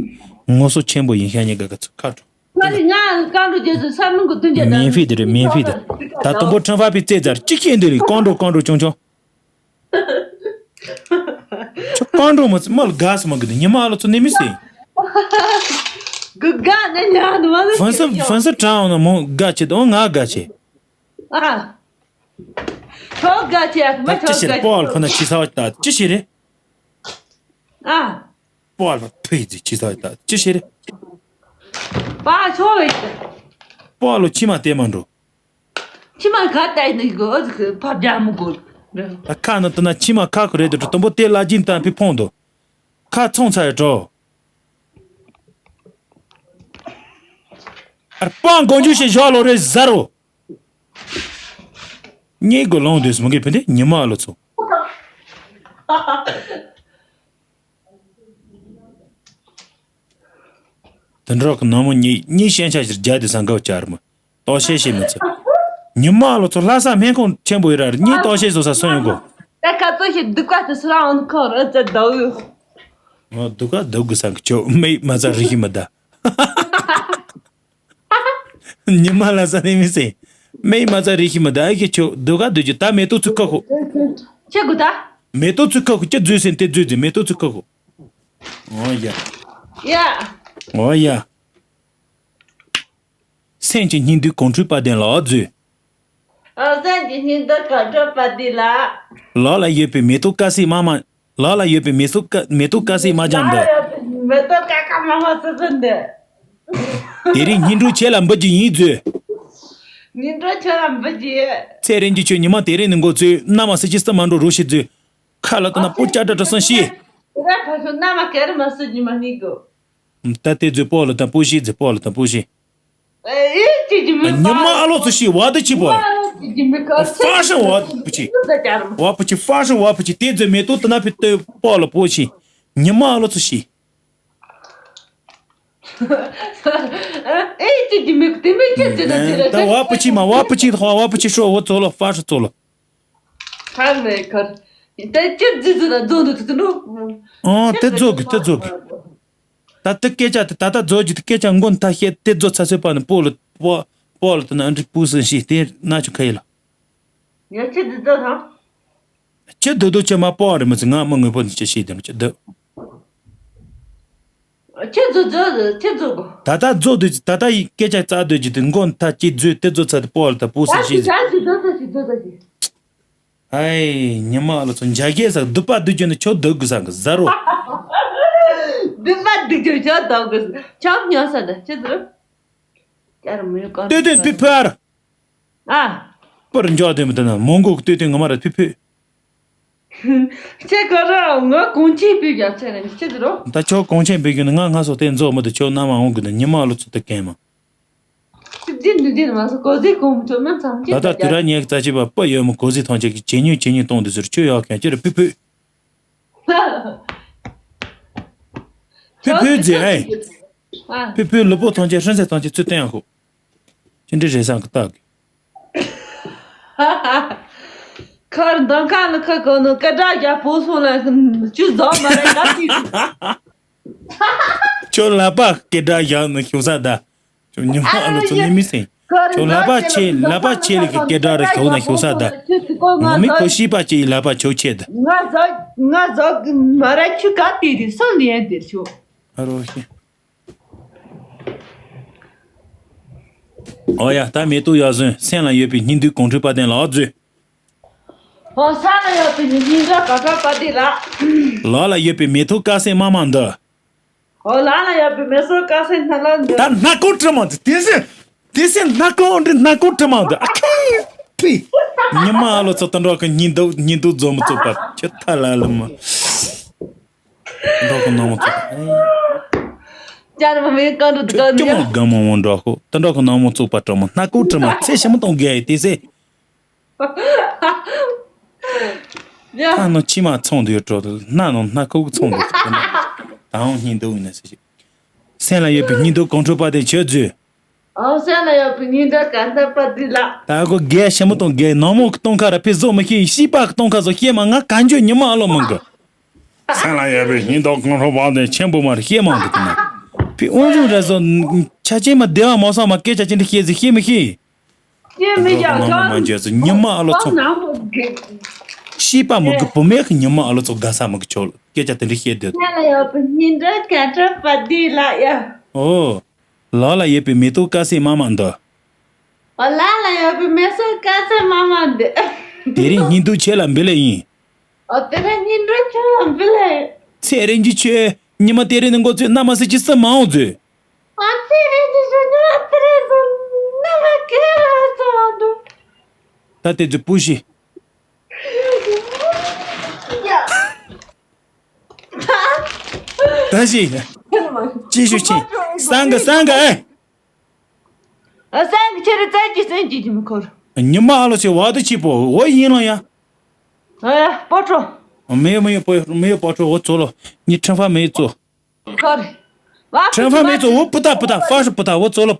ངོ་སོ་ཆེན་པོ་ཡིན་ཤ་ཉེ་འགའ་ག་ཚོ་ཁ་དྲོ། ཁ་རི་ང་བཀོད་འགྲོ་རྒྱུ་དུ་ས་མི་མགོ་བདུན་བརྒྱ་དྲུག་ཅུ། མེན་ཕི་དེ་རེད་མེན་ཕི་དེ། ད་དུམ་བུ་ཁྲང་ཧྥ་པི་རྩེ་ཛར་གཅིག་ཤེས་འདི་རེད་བཀོད་འགྲོ་བཀོད་འགྲོ་ཆུང་ཆུང་། ཁྱོད་རྐང་འགྲོ་མ་ཚི་མ་ལ་དགའ་སི་མ་གི་འདི་ཉི་མ་ཨ་ལོ་ཚོ་ནི་མི་སི། གུ་དགའ་ནི་ཉག་ནི་མ་ལ་ཕན་སི་ཕན་སི་དྲང་ན་མོ་དགའ་ཆེ་དང་ང་དགའ་ཆེ། ཨ། ཁྱོད་དགའ་ཆེ་ཨ་མ་ད་ཅི་ཁྱོད་ཤི་རེད་དགའ་པོ་ཨ་ལ་ཆེ། ཕུ་ན་ཅི་ས་བ་ད་ཅི་ཤི་རེད། ཨ། པོ་ཨ་ལ་ཕུ་ཡི་ཅི་ས་བ་ད་ཅི་ཤི་རེད། པ་ཁྱོད་བས། པོ་ཨ་ལོ་ཁྱི་མ་དེ་མ་འགྲོ། ཁྱི་མ་ག་ལྟ་ནི་གོ་ཕབ་རྒྱ་མི་དགོས། ད་ཁ་ན་དུ་ན་ཁྱི་མ་ཁ་ཁུ་རེད་དུ་དུམ་བུ་དེ་ལ་སྦྱིན་བཏང་ཕི་ཕོང་དུ། ཁ་ཚོང་ཚ་ཡ་འགྲོ། ཨར་པང་དགོང་རྒྱུ་ཞེས་ཞོག་ལོ་རེ་ཟ་རོ། གཉིས་དགོས་ལོང་དུས་མི་དགོས་ཕན་དེ་ཉི་མ་ཨ་ལོ་ཚོ། དུད་འགྲོ་གི་ནང་མོ་གཉིས་གཉིས་ཤན་ཆ་ཞིག་རྒྱ་དེ་སང་གབ་བཅར་མོ། ལྟོགས་ཤེས་ཤེས་མི་ཚེ། ཉི་མ་ལོ་ཚོ་ལྷ་ས་སྨན་ཁང་ཆེན་པོ་ཡོད་ར་གཉིས་ལྟོགས་ཤེས་བཟོ་ས་སོན་ཡོང་གོ། ད་ཁ་ཚོ་ཞིག་སྡུག་པ་དེ་སུ་རང་འོང་ཁོ་ར་ཚ་ཟླ་འོ། སྡུག་ག་སྡུག་གི་སང་གི་ཆོ་མེད་མ་ཚ་རི་ཤི་མི་ད། ཉི་མ་ལྷ་ས་ནས་མི་སེ། མེད་མ་ཚ་རི་ཤི་མི་ད་ཨེ་གི་ཆོ་སྡུག་ག་སྡུག་གི་ད་མེ་ཏོག་ཚུ་ཁ་ཁོ། ཆེ་གུ་ད། མེ་ཏོག་ཚུ་ཁ་ཁོ་ཅི་རྫུས་སེ་དེ་རྫུས་རྫུས་མེ་ཏོག་ཚུ་ཁ་ཁོ། ཨོ་ཡ། ཡ། ཨོ་ཡ། སེམས་ཀྱི་སྙིང་འདུས་གོང་འཁྲུལ་པ་ལྡན་ལ་འཛུལ། ཨ་སང་གི་སྙིང་འདོད་ག་འགྲོ་པ་འདི་ལ། ལག་ལ་ཡོད་པའི་མེ་ཏོག་དཀར་སེར་དམར་དམར། ལག་ལ་ཡོད་པའི་མེ་ཏོག་དཀར་མེ་ཏོག་དཀར་སེར་དམར་ལྗང་འདི། ལག་ལ་ཡོད་པའི་མེ་ཏོག་དཀར་དཀར་དམར་དམར་སེར་སེར་འདི། དེ་རིང་སྙིང་འདོད་ཁྱེད་ལ་འབུལ་རྒྱུ་ཡིན་མཛོད། སྙིང་འདོད་ཁྱེད་ལ་འབུལ་རྒྱུ་ཡིན། ཚེ་རིང་གི་ཁྱོད་ཉི་མ་དེ་རིང་ནས་འགོ་ཚུགས་མནའ་མ་སྲིད་ཀྱི་སྲིད་མ་འགྲོ་རོགས་ཞེས་མཛོད། ཁ་ལ་ལྟ་ན་སྤུ་ལྕགས་འདྲ་འདྲ་སང་ཤི། དེ་ར་ཁ་ཤོ་མནའ་མ་སྐེ་རི་མ་སྲིད་ཉི་མ་གཉིས་དགོས། ད་དེ་ཚོའི་སྤོ་ལོ་དང་སྤོ་ཤི་ཚེ་སྤོ་ལོ་དང་སྤོ་ཤི། ཨེ་ཅི་ཅི་མི་ཉི་མ་ཨ་ལོ་ཚོ་ཤི་བ་དུ་ཆི་པོ། ཅི་ཅི་མི་ཁ་ཧྥ་ཤང་བ་པུ་ཆི། ད་ཅར་མ། བ་པུ་ཆི་ཧྥ་ཤང་བ་པུ་ཆི་དེ་ཚོའི་མེ་ཏོག་དེ་ན་ཕི་ཏོ་སྤོ་ལོ་སྤོ་ཤི། ཉི་མ་ཨ་ལོ་ཚོ་ཤི། ཨེ་ཅི་ཅི་མི་དེ་མི་ཅི་ཅི་ད་ཅི་ད་ད་བ་པུ་ཆི་མ་བ་པུ་ཆི་ཧ་བ་པུ་ཆི་ཧྲོ་བ་ཚོ་ལོ་ཧྥ་ཤང་ཚོ་ལོ། ཧ་མེ་ཁར། ད་ཅི་ཅི་ཅི་ད་རྫོང་དུ་དུ་དུ་ནོ། ཨང་དེ་རྫོགས་གི་དེ་རྫོགས་གི། ད་ལྟ་སྐད་ཆ་དེ་ད་ལྟ་རྫོགས་རྒྱུ་དེ་སྐད་ཆ་མགོ་མཐའ་བཤད་དེ་རྫོགས་ཚ་ཚོད་པ་ནི་སྤོ་ལོ་སྤོ་སྤོ་ལོ་དེ་ན་འདྲི་སྤུ་སུ་ཞིག་དེ་ན་ཆུ་ཁ་ཡི་ལ། ཡ་ཁྱེད་འདི་ལྟ་དང་། ཁྱེད་འདི་ལྟ་ཁྱེད་མ་སྤོ་བ་རེད་མི་ཚེ་ང་མི་ངོས་པོ་འདི་ཁྱེད་ཤེས་དེ་ནི་ཁྱེད་འདི། ཁྱེད་རྫོགས་རྫོགས་ཁྱེད་རྫོགས་གོ། ད་ལྟ་རྫོགས་སྡོད་ཀྱི་ད་ལྟ་ཡི་སྐད་ཆ་རྩ་སྡོད་ཀྱི་དེ་མགོ་མཐའ་སྐྱེ་རྫོགས་དེ་རྫོགས་ཚ་དེ་སྤོ་བ་ལ་ད་སྤུ་སུ་ད་ཞིག་ཞིག་ཞིག་ད་ཞིག་ད་ཞིག་ད་ཞིག་ཨའི་ཉི་མ་ཨ་ལོ་ཚོ་འཇའ་གས་ས་སྡུག་པ་སྡུག་རྒྱུ་ནི་ཁྱོད་སྡུག་གི་ས་གི་ཟ་རོ། སྡུག་པ་སྡུག་རྒྱུ་ཁྱོད་སྡུག་གི་ཁྱོད་ཉོ་ས་ད་ཁྱེད་ཚོ། ཀྱར་མི་ཡོད་ག་ལྟོས་ལྟོས་ཕི་ཕི་ཨར། ཨ། པར་འཇོག་དེ་མི་ལྟ་ན་མོང་གོ་ལྟོས་ལྟོས་ང་མ་ར་ཕི་ཕི། ཁྱེད་ག་ར་ང་གོང་ཆེན་པི་རྒྱ་ཚད་ནས་ཁྱེད་ཚོ་རོ། ད་ཁྱོད་གོང་ཆེན་པི་རྒྱུ་ནི་ང་ང་སོ་དེ་འཛོག་མི་འདུག་ཁྱོད་རྣམ་མ་འོང་གི་ནི་ཉི་མ་ཨ་ལོ་ཚོ་དེ་གན་མ། ཅི་འདི་འདི་མ་སོ་གོ་ཟི་གོང་ཚོ་མི་ཚང་ཅི་ད་ལྟ་དུས་ར་ཉེ་རྩ་ཆེ་བ་པ་ཡོད་མོ་གོ་ཟི་ཐང་ཆེ་གི་ཇེ་ཉུང་ཇེ་ཉུང་གཏོང་དུ་ཟུར་ཆོས་ཡག་མཁན་ཅི་རེད་ཕུ་ཕུ། ཕུ་ཕུ་ཛེ་ཨེ། ཨ། ཕུ་ཕུ་ལུ་པོ་ཐང་ཆེ་ཧྲན་ཚེ་ཐང་ཆེ་ཚུལ་བསྟན་ཡག་ཁོ། ཅི་འདྲི་རེ་སང་གི་ལྟ་གི། ཁར་མདང་ཁ་ལ་ཁ་གོ་ནོ་སྐད་གྲགས་རྒྱ་པོ་སོང་ལ་ཅུ་ཟོག་མ་རེད་ག་ཏི། ཁྱོད་ལ་པ་སྐད་གྲགས་བཞག་ནས་ཤོག་ས་ད། ཁྱོད་ཉི་མ་ཨ་ལོ་ཚོ་ནི་མི་སེང་། ཁྱོད་ལ་པ་ཆེ་ལ་པ་ཆེ་ལི་གི་སྐད་གྲགས་རེ་ཤོག་ན་ཤོག་ས་ད། ང་མི་ཁོ་ཤི་པ་ཅེ་ཡི་ལ་པ་ཆོག་ཆེ་ད། ང་ཟོག་ང་ཟོག་མ་ར་ཁྱུ་ག་ཏི་དི་སོ་ལི་ཡན་དེར་ཤོག་ཨ་རོ་ཤི། ཨོ་ཡ་ད་མེ་ཏོག་ཡག་ཟོན་སེམས་ལ་ཡོད་པའི་སྙིང་འདུས་གོང་འཕེལ་དཔལ་ལྡན་ལགས་མཛོད། ཧོ་ས་ལ་ཡོད་པའི་ཉི་མིང་འདྲ་ག་ག་པ་དེ་ལ། ལག་ལ་ཡོད་པའི་མེ་ཏོག་དཀར་སེར་དམར་དམར་འདི། ཧོ་ལག་ལ་ཡོད་པའི་མེ་ཏོག་དཀར་སེར་སྣ་ལ་འདི། ད་སྣ་ཁུང་དྲི་མ་འདི་དེ་སེ། དེ་སེ་སྣ་ཁུང་འདི་སྣ་ཁུང་དྲི་མ་འདི་ཨ་ཁེ། ཕི། ཉི་མ་ཨ་ལོ་ཚོ་ད་འགྲོ་གི་ཉིན་དུ་ཉིན་དུ་འཛོམས་མི་ཚོགས་པ་ཁྱོད་ཐ་ལ་ལ་མ། འགྲོ་གི་ནང་མི་ཚོགས་པ། ཅར་མ་མེ་ཀ་འདུ་ཀ་ཁྱོད་འདུ་ཡ། ཀྱོ་མ་ག་མ་འོང་འགྲོ་ཁོ་ད་འགྲོ་གི་ནང་མི་ཚོགས་པ་དྲི་མ་སྣ་ཁུང་དྲི་མ་ཚེ་ཞིམ་མི་གཏོང་དགོས་ཡ་དེ་སེ། ཡ། ཁ་ནང་མཆི་མ་ཚོང་འདུག་འགྲོ་འདུག་སྣ་ནང་སྣ་ཁུག་ཚོང་འདུག་ད་འོང་སྙིང་སྡུག་ཡིན་ན་ཟེར་ཞིག་སེམས་ལ་ཡོད་པའི་སྙིང་སྡུག་གོང་འཕེལ་དཔལ་ལྡན་ཁྱོད་མཛོད། ཨོ་སེམས་ལ་ཡོད་པའི་སྙིང་སྡུག་གོང་འཕེལ་དཔལ་ལྡན་ལགས། ད་གོ་རྒྱལ་ཞིམ་མོ་དང་རྒྱལ་ནག་མོ་གི་སྟོང་ཁ་ར་ཕི་བཟོ་མི་ཤེས་ཤིས་པ་གི་སྟོང་ཁ་བཟོ་ཤེས་མ་ང་གང་བྱོས་ཉི་མ་ཨ་ལོ་མང་གི་སེམས་ལ་ཡོད་པའི་སྙིང་སྡུག་གོང་འཕེལ་དཔལ་ལྡན་ཆེན་པོ་མར་ཤེས་མང་གི་དེ་ན་ཕི་དབང་ཆུང་ར་བཟོ་ཆ་ཆེན་མ་བདེ་བ་མ་སོང་མ་སྐད་ཆ་ཅི་འདྲ་བཤད་ཟིག་ཤེས་མི་ཤེས། ཅི་མི་ཡག་ནང་མ་མ་འཇལ་ཚོ་ཉི་མ་ཨ་ལོ་ཚོ། ཤིས་པ་མོ་གི་བུ་མེད་གི་ཉི་མ་ཨ་ལོ་ཚོ་དགའ་ས་མོ་གི་ཆོག་སྐད་ཆ་དེ་འདྲ་བཤད་སྡོད། ང་ལ་ཡོད་པའི་སྙིང་འདོད་ག་འཕྲོད་པ་འདི་ལ་ཡ། ཨོ། ལག་ལ་ཡོད་པའི་མེ་ཏོག་དཀར་སེར་དམར་དམར་འདི། ཨོ་ལག་ལ་ཡོད་པའི་མེ་ཏོག་དཀར་སེར་དམར་དམར་འདི། དེ་རིང་སྙིང་སྡུག་ཁྱེད་ལ་འབུལ་ལེ་ཡིན། ཨོ་དེ་རིང་སྙིང་སྡུག་ཁྱེད་ལ་འབུལ་ལེ་ཡིན། ཚེ་རིང་གི་ཆོས་ཉི་མ་དེ་རིང་ནི་འགོ་ཚུགས་མནའ་མ་སྲིད་ཀྱི་སྲིད་མ་འོང་མཛོད། ཨ་ཙི་རེད་ཀྱི་ཞུ་ནི་ཨ་ཙི་རེད་སོང་ན་མ་ཁེ་ར་སོང་འདུག་ད་དེ་ཚོ་སྤུ་ཤི། ད་ཤི། ཅི་ཞུ་ཆེན། སང་གི་སང་གི་ཨེ། ཨ་སང་གི་ཁྱེད་རི་ཙན་གྱི་སེན་གྱི་ཀྱི་མི་འཁོར། ཉི་མ་ཨ་ལོ་ཆེ་བ་དུ་ཆི་པོ་འོ་ཡིན་ལ་ཡ། ཨ་པོ་ཁྲོ། མེ་མེ་པོ་མེ་པོ་ཁྲོ་འོ་ཙོ་ལོ། ཉི་ཁྲེན་ཧྥ་མེ་ཙོ། ཁོར། ཁྲེན་ཧྥ་མེ་ཙོ་འོ་པུ་ཏ་པུ་ཏ་ཧྥ་ཧྲི་པུ་ཏ་འོ་ཙོ་ལོ།